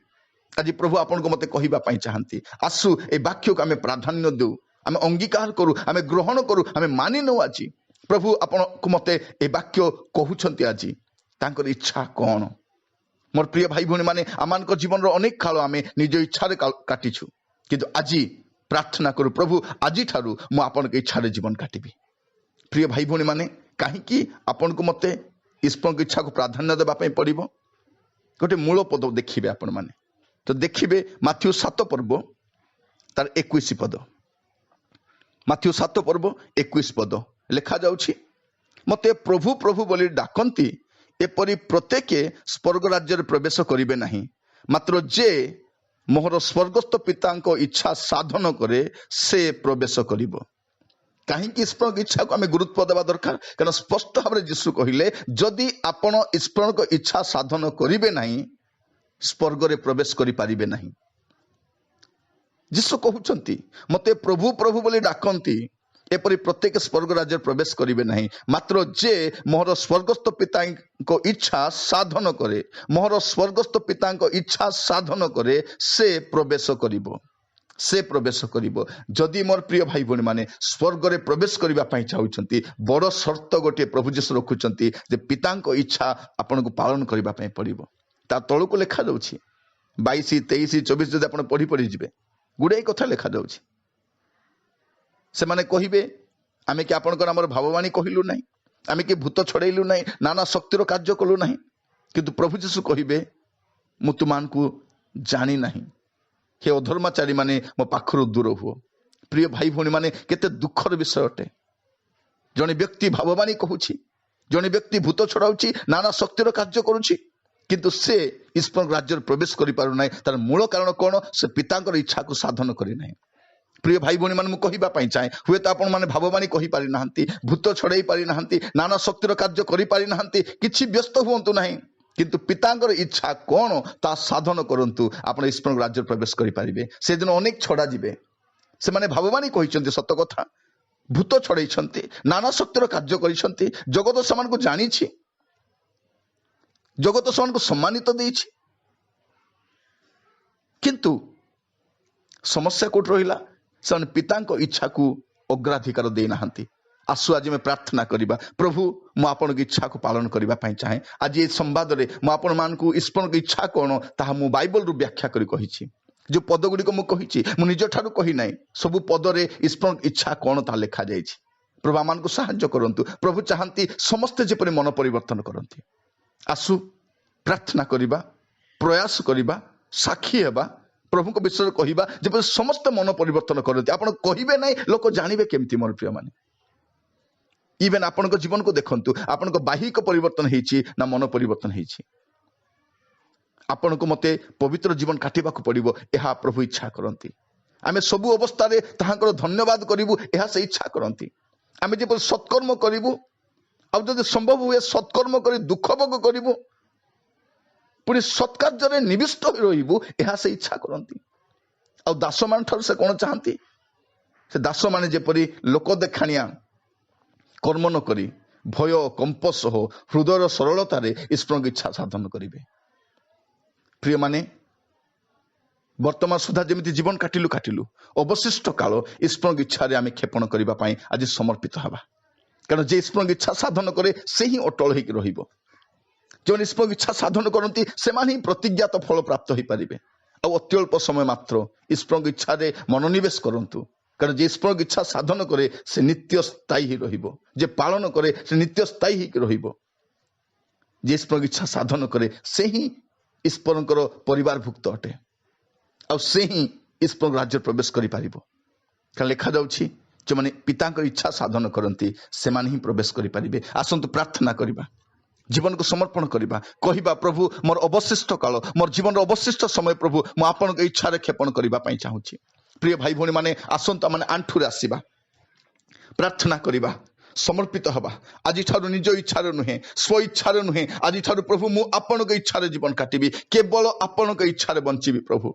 ଆଜି ପ୍ରଭୁ ଆପଣଙ୍କୁ ମୋତେ କହିବା ପାଇଁ ଚାହାନ୍ତି, ଆସୁ ଏଇ ବାକ୍ୟକୁ ଆମେ ପ୍ରାଧାନ୍ୟ ଦେଉ, ଆମେ ଅଙ୍ଗୀକାର କରୁ, ଆମେ ଗ୍ରହଣ କରୁ, ଆମେ ମାନି ନେଉ। ଆଜି ପ୍ରଭୁ ଆପଣଙ୍କୁ ମୋତେ ଏ ବାକ୍ୟ କହୁଛନ୍ତି, ଆଜି ତାଙ୍କର ଇଚ୍ଛା କ'ଣ? ମୋର ପ୍ରିୟ ଭାଇ ଭଉଣୀମାନେ, ଆମମାନଙ୍କ ଜୀବନର ଅନେକ କାଳ ଆମେ ନିଜ ଇଚ୍ଛାରେ କାଟିଛୁ। କିନ୍ତୁ ଆଜି ପ୍ରାର୍ଥନା କରୁ, ପ୍ରଭୁ, ଆଜିଠାରୁ ମୁଁ ଆପଣଙ୍କ ଇଚ୍ଛାରେ ଜୀବନ କାଟିବି। ପ୍ରିୟ ଭାଇ ଭଉଣୀମାନେ, କାହିଁକି ଆପଣଙ୍କୁ ମୋତେ ଈଶ୍ୱରଙ୍କ ଇଚ୍ଛାକୁ ପ୍ରାଧାନ୍ୟ ଦେବା ପାଇଁ ପଡ଼ିବ? ଗୋଟେ ମୂଳ ପଦ ଦେଖିବେ ଆପଣମାନେ ତ ଦେଖିବେ, ମାଥ୍ୟୁ 7 ପର୍ବ ତାର 21 ପଦ। ମାଥ୍ୟୁ 7 ପର୍ବ 21 ପଦ ଲେଖାଯାଉଛି, ମତେ ପ୍ରଭୁ, ପ୍ରଭୁ ବୋଲି ଡାକନ୍ତି, ଏପରି ପ୍ରତ୍ୟେକ ସ୍ୱର୍ଗ ରାଜ୍ୟରେ ପ୍ରବେଶ କରିବେ ନାହିଁ, ମାତ୍ର ଯେ ମୋହର ସ୍ୱର୍ଗସ୍ଥ ପିତାଙ୍କ ଇଚ୍ଛା ସାଧନ କରେ, ସେ ପ୍ରବେଶ କରିବ। କାହିଁକି ଈଶ୍ୱରଙ୍କ ଇଚ୍ଛାକୁ ଆମେ ଗୁରୁତ୍ୱ ଦେବା ଦରକାର? କାରଣ ସ୍ପଷ୍ଟ ଭାବରେ ଯୀଶୁ କହିଲେ, ଯଦି ଆପଣ ଈଶ୍ୱରଙ୍କ ଇଚ୍ଛା ସାଧନ କରିବେ ନାହିଁ, ସ୍ୱର୍ଗରେ ପ୍ରବେଶ କରିପାରିବେ ନାହିଁ। ଯୀଶୁ କହୁଛନ୍ତି, ମତେ ପ୍ରଭୁ, ପ୍ରଭୁ ବୋଲି ଡାକନ୍ତି, ଏପରି ପ୍ରତ୍ୟେକ ସ୍ୱର୍ଗ ରାଜ୍ୟରେ ପ୍ରବେଶ କରିବେ ନାହିଁ, ମାତ୍ର ଯେ ମୋହର ସ୍ୱର୍ଗସ୍ଥ ପିତାଙ୍କ ଇଚ୍ଛା ସାଧନ କରେ, ମୋହର ସ୍ୱର୍ଗସ୍ଥ ପିତାଙ୍କ ଇଚ୍ଛା ସାଧନ କରେ, ସେ ପ୍ରବେଶ କରିବ, ସେ ପ୍ରବେଶ କରିବ। ଯଦି ମୋର ପ୍ରିୟ ଭାଇ ଭଉଣୀମାନେ ସ୍ୱର୍ଗରେ ପ୍ରବେଶ କରିବା ପାଇଁ ଚାହୁଁଛନ୍ତି, ବଡ଼ ସର୍ତ୍ତ ଗୋଟିଏ ପ୍ରଭୁ ଯୀଶୁ ରଖୁଛନ୍ତି ଯେ ପିତାଙ୍କ ଇଚ୍ଛା ଆପଣଙ୍କୁ ପାଳନ କରିବା ପାଇଁ ପଡ଼ିବ। ତା ତଳକୁ ଲେଖାଯାଉଛି, 22, 23, 24 ଯଦି ଆପଣ ପଢି ପଢି ଯିବେ, ଗୁଡ଼ାଏ କଥା ଲେଖାଯାଉଛି। ସେମାନେ କହିବେ, ଆମେ କି ଆପଣଙ୍କର ଆମର ଭାବବାଣୀ କହିଲୁ ନାହିଁ? ଆମେ କି ଭୂତ ଛଡ଼େଇଲୁ ନାହିଁ? ନାନା ଶକ୍ତିର କାର୍ଯ୍ୟ କଲୁ ନାହିଁ? କିନ୍ତୁ ପ୍ରଭୁ ଯୀଶୁ କହିବେ, ମୁଁ ତୁମମାନଙ୍କୁ ଜାଣି ନାହିଁ, ହେ ଅଧର୍ମାଚାରୀ ମାନେ, ମୋ ପାଖରୁ ଦୂର ହୁଅ। ପ୍ରିୟ ଭାଇ ଭଉଣୀମାନେ, କେତେ ଦୁଃଖର ବିଷୟ ଅଟେ। ଜଣେ ବ୍ୟକ୍ତି ଭାବବାଣୀ କହୁଛି, ଜଣେ ବ୍ୟକ୍ତି ଭୂତ ଛଡ଼ାଉଛି, ନାନା ଶକ୍ତିର କାର୍ଯ୍ୟ କରୁଛି, କିନ୍ତୁ ସେ ଈଶ୍ୱରଙ୍କ ରାଜ୍ୟରେ ପ୍ରବେଶ କରିପାରୁନାହିଁ। ତାର ମୂଳ କାରଣ କ'ଣ? ସେ ପିତାଙ୍କର ଇଚ୍ଛାକୁ ସାଧନ କରିନାହିଁ। ପ୍ରିୟ ଭାଇ ଭଉଣୀମାନେ, ମୁଁ କହିବା ପାଇଁ ଚାହେଁ, ହୁଏତ ଆପଣମାନେ ଭାବବାଣୀ କହିପାରିନାହାନ୍ତି, ଭୂତ ଛଡ଼େଇ ପାରିନାହାନ୍ତି, ନାନା ଶକ୍ତିର କାର୍ଯ୍ୟ କରିପାରିନାହାନ୍ତି, କିଛି ବ୍ୟସ୍ତ ହୁଅନ୍ତୁ ନାହିଁ, କିନ୍ତୁ ପିତାଙ୍କର ଇଚ୍ଛା କ'ଣ ତା ସାଧନ କରନ୍ତୁ, ଆପଣ ଈଶ୍ୱରଙ୍କ ରାଜ୍ୟରେ ପ୍ରବେଶ କରିପାରିବେ। ସେଦିନ ଅନେକ ଛଡ଼ା ଯିବେ। ସେମାନେ ଭାବବାଣୀ କହିଛନ୍ତି, ସତ କଥା, ଭୂତ ଛଡ଼େଇଛନ୍ତି, ନାନା ଶକ୍ତିର କାର୍ଯ୍ୟ କରିଛନ୍ତି, ଜଗତ ସେମାନଙ୍କୁ ଜାଣିଛି, ଜଗତ ସେମାନଙ୍କୁ ସମ୍ମାନିତ ଦେଇଛି, କିନ୍ତୁ ସମସ୍ୟା କୋଉଠି ରହିଲା? ସେମାନେ ପିତାଙ୍କ ଇଚ୍ଛାକୁ ଅଗ୍ରାଧିକାର ଦେଇନାହାନ୍ତି। ଆସୁ ଆଜି ଆମେ ପ୍ରାର୍ଥନା କରିବା, ପ୍ରଭୁ ମୁଁ ଆପଣଙ୍କ ଇଚ୍ଛାକୁ ପାଳନ କରିବା ପାଇଁ ଚାହେଁ। ଆଜି ଏ ସମ୍ବାଦରେ ମୁଁ ଆପଣମାନଙ୍କୁ ଈଶ୍ୱରଙ୍କ ଇଚ୍ଛା କ'ଣ ତାହା ମୁଁ ବାଇବଲରୁ ବ୍ୟାଖ୍ୟା କରି କହିଛି। ଯେଉଁ ପଦ ଗୁଡ଼ିକ ମୁଁ କହିଛି, ମୁଁ ନିଜ ଠାରୁ କହିନାହିଁ। ସବୁ ପଦରେ ଈଶ୍ୱରଙ୍କ ଇଚ୍ଛା କ'ଣ ତାହା ଲେଖାଯାଇଛି। ପ୍ରଭୁ ଆମମାନଙ୍କୁ ସାହାଯ୍ୟ କରନ୍ତୁ। ପ୍ରଭୁ ଚାହାନ୍ତି ସମସ୍ତେ ଯେପରି ମନ ପରିବର୍ତ୍ତନ କରନ୍ତି। ଆସୁ ପ୍ରାର୍ଥନା କରିବା, ପ୍ରୟାସ କରିବା, ସାକ୍ଷୀ ହେବା, ପ୍ରଭୁଙ୍କ ବିଷୟରେ କହିବା, ଯେପରି ସମସ୍ତେ ମନ ପରିବର୍ତ୍ତନ କରନ୍ତି। ଆପଣ କହିବେ ନାହିଁ, ଲୋକ ଜାଣିବେ କେମିତି? ମୋର ପ୍ରିୟମାନେ, ଇଭେନ୍ ଆପଣଙ୍କ ଜୀବନକୁ ଦେଖନ୍ତୁ, ଆପଣଙ୍କ ବାହ୍ୟିକ ପରିବର୍ତ୍ତନ ହେଇଛି ନା ମନ ପରିବର୍ତ୍ତନ ହେଇଛି? ଆପଣଙ୍କୁ ମୋତେ ପବିତ୍ର ଜୀବନ କାଟିବାକୁ ପଡ଼ିବ, ଏହା ପ୍ରଭୁ ଇଚ୍ଛା କରନ୍ତି। ଆମେ ସବୁ ଅବସ୍ଥାରେ ତାହାଙ୍କର ଧନ୍ୟବାଦ କରିବୁ, ଏହା ସେ ଇଚ୍ଛା କରନ୍ତି। ଆମେ ଯେପରି ସତ୍କର୍ମ କରିବୁ, ଆଉ ଯଦି ସମ୍ଭବ ହୁଏ ସତ୍କର୍ମ କରି ଦୁଃଖ ଭୋଗ କରିବୁ, ପୁଣି ସତ୍କାର୍ଯ୍ୟରେ ନିବିଷ୍ଟ ହୋଇ ରହିବୁ, ଏହା ସେ ଇଚ୍ଛା କରନ୍ତି। ଆଉ ଦାସମାନଙ୍କ ଠାରୁ ସେ କ'ଣ ଚାହାନ୍ତି? ସେ ଦାସମାନେ ଯେପରି ଲୋକ ଦେଖାଣିଆ କର୍ମ ନ କରି ଭୟ କମ୍ପ ସହ ହୃଦୟର ସରଳତାରେ ଈଶ୍ୱରଙ୍କ ଇଚ୍ଛା ସାଧନ କରିବେ। ପ୍ରିୟମାନେ, ବର୍ତ୍ତମାନ ସୁଦ୍ଧା ଯେମିତି ଜୀବନ କାଟିଲୁ କାଟିଲୁ, ଅବଶିଷ୍ଟ କାଳ ଈଶ୍ୱରଙ୍କ ଇଚ୍ଛାରେ ଆମେ କ୍ଷେପଣ କରିବା ପାଇଁ ଆଜି ସମର୍ପିତ ହେବା। କାରଣ ଯେ ଈଶ୍ୱରଙ୍କ ଇଚ୍ଛା ସାଧନ କରେ ସେ ହିଁ ଅଟଳ ହେଇକି ରହିବ। ଯେଉଁମାନେ ଈଶ୍ୱରଙ୍କ ଇଚ୍ଛା ସାଧନ କରନ୍ତି ସେମାନେ ହିଁ ପ୍ରତିଜ୍ଞାତ ଫଳ ପ୍ରାପ୍ତ ହୋଇପାରିବେ। ଆଉ ଅତ୍ୟଳ୍ପ ସମୟ ମାତ୍ର ଈଶ୍ୱରଙ୍କ ଇଚ୍ଛାରେ ମନୋନିବେଶ କରନ୍ତୁ। କାରଣ ଯେ ଈଶ୍ୱରଙ୍କ ଇଚ୍ଛା ସାଧନ କରେ ସେ ନିତ୍ୟ ସ୍ଥାୟୀ ହେଇ ରହିବ, ଯେ ପାଳନ କରେ ସେ ନିତ୍ୟ ସ୍ଥାୟୀ ହେଇକି ରହିବ। ଯେ ଈଶ୍ୱରଙ୍କ ଇଚ୍ଛା ସାଧନ କରେ ସେ ହିଁ ଈଶ୍ୱରଙ୍କର ପରିବାରଭୁକ୍ତ ଅଟେ, ଆଉ ସେ ହିଁ ଈଶ୍ୱରଙ୍କ ରାଜ୍ୟରେ ପ୍ରବେଶ କରିପାରିବ। କାରଣ ଲେଖାଯାଉଛି ଯେଉଁମାନେ ପିତାଙ୍କର ଇଚ୍ଛା ସାଧନ କରନ୍ତି ସେମାନେ ହିଁ ପ୍ରବେଶ କରିପାରିବେ। ଆସନ୍ତୁ ପ୍ରାର୍ଥନା କରିବା, ଜୀବନକୁ ସମର୍ପଣ କରିବା, କହିବା ପ୍ରଭୁ ମୋର ଅବଶିଷ୍ଟ କାଳ, ମୋର ଜୀବନର ଅବଶିଷ୍ଟ ସମୟ ପ୍ରଭୁ ମୁଁ ଆପଣଙ୍କ ଇଚ୍ଛାରେ କ୍ଷେପଣ କରିବା ପାଇଁ ଚାହୁଁଛି। ପ୍ରିୟ ଭାଇ ଭଉଣୀମାନେ, ଆସନ୍ତୁ ଆମେ ଆଣ୍ଠୁରେ ଆସିବା, ପ୍ରାର୍ଥନା କରିବା, ସମର୍ପିତ ହେବା। ଆଜିଠାରୁ ନିଜ ଇଚ୍ଛାରେ ନୁହେଁ, ସ୍ୱ ଇଚ୍ଛାରେ ନୁହେଁ, ଆଜିଠାରୁ ପ୍ରଭୁ ମୁଁ ଆପଣଙ୍କ ଇଚ୍ଛାରେ ଜୀବନ କାଟିବି, କେବଳ ଆପଣଙ୍କ ଇଚ୍ଛାରେ ବଞ୍ଚିବି। ପ୍ରଭୁ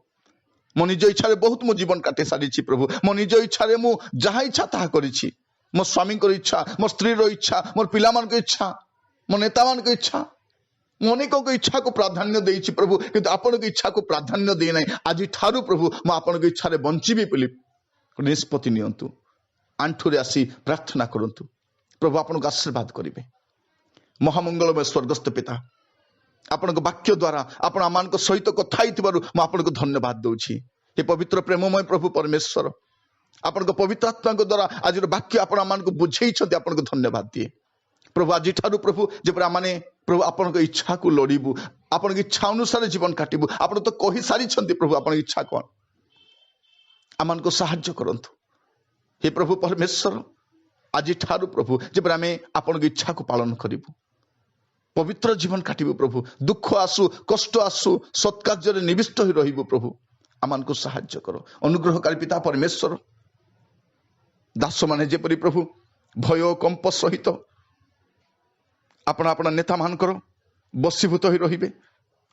ମୋ ନିଜ ଇଚ୍ଛାରେ ବହୁତ ମୁଁ ଜୀବନ କାଟି ସାରିଛି। ପ୍ରଭୁ ମୋ ନିଜ ଇଚ୍ଛାରେ ମୁଁ ଯାହା ଇଚ୍ଛା ତାହା କରିଛି। ମୋ ସ୍ୱାମୀଙ୍କର ଇଚ୍ଛା, ମୋ ସ୍ତ୍ରୀର ଇଚ୍ଛା, ମୋର ପିଲାମାନଙ୍କ ଇଚ୍ଛା, ମୋ ନେତାମାନଙ୍କ ଇଚ୍ଛା, ମୁଁ ଅନେକଙ୍କ ଇଚ୍ଛାକୁ ପ୍ରାଧାନ୍ୟ ଦେଇଛି ପ୍ରଭୁ, କିନ୍ତୁ ଆପଣଙ୍କ ଇଚ୍ଛାକୁ ପ୍ରାଧାନ୍ୟ ଦେଇନାହିଁ। ଆଜିଠାରୁ ପ୍ରଭୁ ମୁଁ ଆପଣଙ୍କ ଇଚ୍ଛାରେ ବଞ୍ଚିବି ବୋଲି ନିଷ୍ପତ୍ତି ନିଅନ୍ତୁ। ଆଣ୍ଠୁରେ ଆସି ପ୍ରାର୍ଥନା କରନ୍ତୁ, ପ୍ରଭୁ ଆପଣଙ୍କୁ ଆଶୀର୍ବାଦ କରିବେ। ମହାମଙ୍ଗଳମୟ ସ୍ୱର୍ଗସ୍ଥ ପିତା, ଆପଣଙ୍କ ବାକ୍ୟ ଦ୍ୱାରା ଆପଣ ଆମମାନଙ୍କ ସହିତ କଥା ହେଇଥିବାରୁ ମୁଁ ଆପଣଙ୍କୁ ଧନ୍ୟବାଦ ଦେଉଛି। ହେ ପବିତ୍ର ପ୍ରେମମୟ ପ୍ରଭୁ ପରମେଶ୍ୱର, ଆପଣଙ୍କ ପବିତ୍ର ଆତ୍ମାଙ୍କ ଦ୍ୱାରା ଆଜିର ବାକ୍ୟ ଆପଣ ଆମମାନଙ୍କୁ ବୁଝେଇଛନ୍ତି, ଆପଣଙ୍କୁ ଧନ୍ୟବାଦ ଦିଏ। ପ୍ରଭୁ ଆଜିଠାରୁ ପ୍ରଭୁ ଯେପରି ଆମମାନେ ପ୍ରଭୁ ଆପଣଙ୍କ ଇଚ୍ଛାକୁ ଲୋଡ଼ିବୁ, ଆପଣଙ୍କ ଇଚ୍ଛା ଅନୁସାରେ ଜୀବନ କାଟିବୁ। ଆପଣ ତ କହିସାରିଛନ୍ତି ପ୍ରଭୁ ଆପଣଙ୍କ ଇଚ୍ଛା କ'ଣ, ଆମମାନଙ୍କୁ ସାହାଯ୍ୟ କରନ୍ତୁ। ହେ ପ୍ରଭୁ ପରମେଶ୍ୱର, ଆଜିଠାରୁ ପ୍ରଭୁ ଯେପରି ଆମେ ଆପଣଙ୍କ ଇଚ୍ଛାକୁ ପାଳନ କରିବୁ, ପବିତ୍ର ଜୀବନ କାଟିବୁ ପ୍ରଭୁ। ଦୁଃଖ ଆସୁ, କଷ୍ଟ ଆସୁ, ସତ୍କାର୍ଯ୍ୟରେ ନିବିଷ୍ଟ ହୋଇ ରହିବୁ ପ୍ରଭୁ, ଆମମାନଙ୍କୁ ସାହାଯ୍ୟ କର। ଅନୁଗ୍ରହକାରୀ ପିତା ପରମେଶ୍ୱର, ଦାସମାନେ ଯେପରି ପ୍ରଭୁ ଭୟ କମ୍ପ ସହିତ ଆପଣ ଆପଣ ନେତାମାନଙ୍କର ବଶୀଭୂତ ହୋଇ ରହିବେ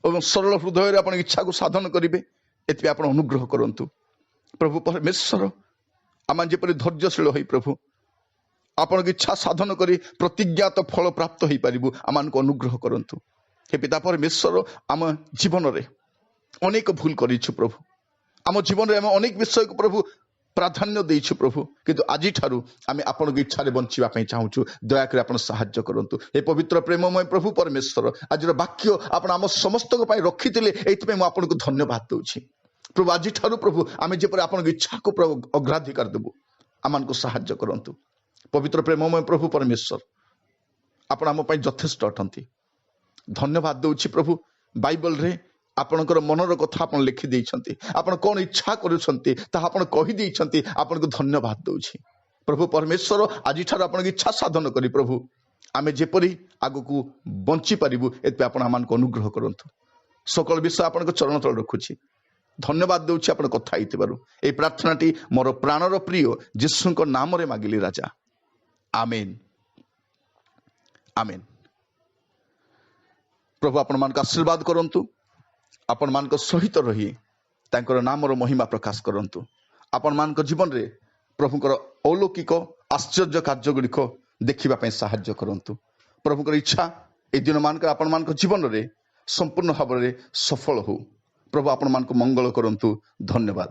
ଏବଂ ସରଳ ହୃଦୟରେ ଆପଣଙ୍କ ଇଚ୍ଛାକୁ ସାଧନ କରିବେ, ଏଥିପାଇଁ ଆପଣ ଅନୁଗ୍ରହ କରନ୍ତୁ। ପ୍ରଭୁ ପରମେଶ୍ୱର, ଆମେ ଯେପରି ଧୈର୍ଯ୍ୟଶୀଳ ହୋଇ ପ୍ରଭୁ ଆପଣଙ୍କ ଇଚ୍ଛା ସାଧନ କରି ପ୍ରତିଜ୍ଞାତ ଫଳ ପ୍ରାପ୍ତ ହୋଇପାରିବୁ, ଆମମାନଙ୍କୁ ଅନୁଗ୍ରହ କରନ୍ତୁ। ହେ ପିତା ପରମେଶ୍ୱର, ଆମ ଜୀବନରେ ଅନେକ ଭୁଲ କରିଛୁ ପ୍ରଭୁ, ଆମ ଜୀବନରେ ଆମେ ଅନେକ ବିଷୟକୁ ପ୍ରଭୁ ପ୍ରାଧାନ୍ୟ ଦେଇଛୁ ପ୍ରଭୁ, କିନ୍ତୁ ଆଜିଠାରୁ ଆମେ ଆପଣଙ୍କ ଇଚ୍ଛାରେ ବଞ୍ଚିବା ପାଇଁ ଚାହୁଁଛୁ। ଦୟାକରି ଆପଣ ସାହାଯ୍ୟ କରନ୍ତୁ। ହେ ପବିତ୍ର ପ୍ରେମମୟ ପ୍ରଭୁ ପରମେଶ୍ୱର, ଆଜିର ବାକ୍ୟ ଆପଣ ଆମ ସମସ୍ତଙ୍କ ପାଇଁ ରଖିଥିଲେ, ଏଇଥିପାଇଁ ମୁଁ ଆପଣଙ୍କୁ ଧନ୍ୟବାଦ ଦେଉଛି ପ୍ରଭୁ। ଆଜିଠାରୁ ପ୍ରଭୁ ଆମେ ଯେପରି ଆପଣଙ୍କ ଇଚ୍ଛାକୁ ପ୍ରଭୁ ଅଗ୍ରାଧିକାର ଦେବୁ, ଆମମାନଙ୍କୁ ସାହାଯ୍ୟ କରନ୍ତୁ। ପବିତ୍ର ପ୍ରେମମୟ ପ୍ରଭୁ ପରମେଶ୍ୱର, ଆପଣ ଆମ ପାଇଁ ଯଥେଷ୍ଟ ଅଟନ୍ତି। ଧନ୍ୟବାଦ ଦେଉଛି ପ୍ରଭୁ। ବାଇବଲରେ ଆପଣଙ୍କର ମନର କଥା ଆପଣ ଲେଖିଦେଇଛନ୍ତି, ଆପଣ କ'ଣ ଇଚ୍ଛା କରୁଛନ୍ତି ତାହା ଆପଣ କହିଦେଇଛନ୍ତି, ଆପଣଙ୍କୁ ଧନ୍ୟବାଦ ଦେଉଛି ପ୍ରଭୁ ପରମେଶ୍ୱର। ଆଜିଠାରୁ ଆପଣଙ୍କ ଇଚ୍ଛା ସାଧନ କରି ପ୍ରଭୁ ଆମେ ଯେପରି ଆଗକୁ ବଞ୍ଚିପାରିବୁ, ଏଥିପାଇଁ ଆପଣ ଆମମାନଙ୍କୁ ଅନୁଗ୍ରହ କରନ୍ତୁ। ସକଳ ବିଷୟ ଆପଣଙ୍କ ଚରଣ ତଳେ ରଖୁଛି। ଧନ୍ୟବାଦ ଦେଉଛି ଆପଣ କଥା ହେଇଥିବାରୁ। ଏହି ପ୍ରାର୍ଥନାଟି ମୋର ପ୍ରାଣର ପ୍ରିୟ ଯୀଶୁଙ୍କ ନାମରେ ମାଗିଲି ରାଜା, ଆମେନ୍, ଆମେନ୍। ପ୍ରଭୁ ଆପଣମାନଙ୍କୁ ଆଶୀର୍ବାଦ କରନ୍ତୁ। ଆପଣମାନଙ୍କ ସହିତ ରହି ତାଙ୍କର ନାମର ମହିମା ପ୍ରକାଶ କରନ୍ତୁ। ଆପଣମାନଙ୍କ ଜୀବନରେ ପ୍ରଭୁଙ୍କର ଅଲୌକିକ ଆଶ୍ଚର୍ଯ୍ୟ କାର୍ଯ୍ୟଗୁଡ଼ିକ ଦେଖିବା ପାଇଁ ସାହାଯ୍ୟ କରନ୍ତୁ। ପ୍ରଭୁଙ୍କର ଇଚ୍ଛା ଏହି ଦିନମାନଙ୍କରେ ଆପଣମାନଙ୍କ ଜୀବନରେ ସମ୍ପୂର୍ଣ୍ଣ ଭାବରେ ସଫଳ ହଉ। ପ୍ରଭୁ ଆପଣମାନଙ୍କୁ ମଙ୍ଗଳ କରନ୍ତୁ। ଧନ୍ୟବାଦ।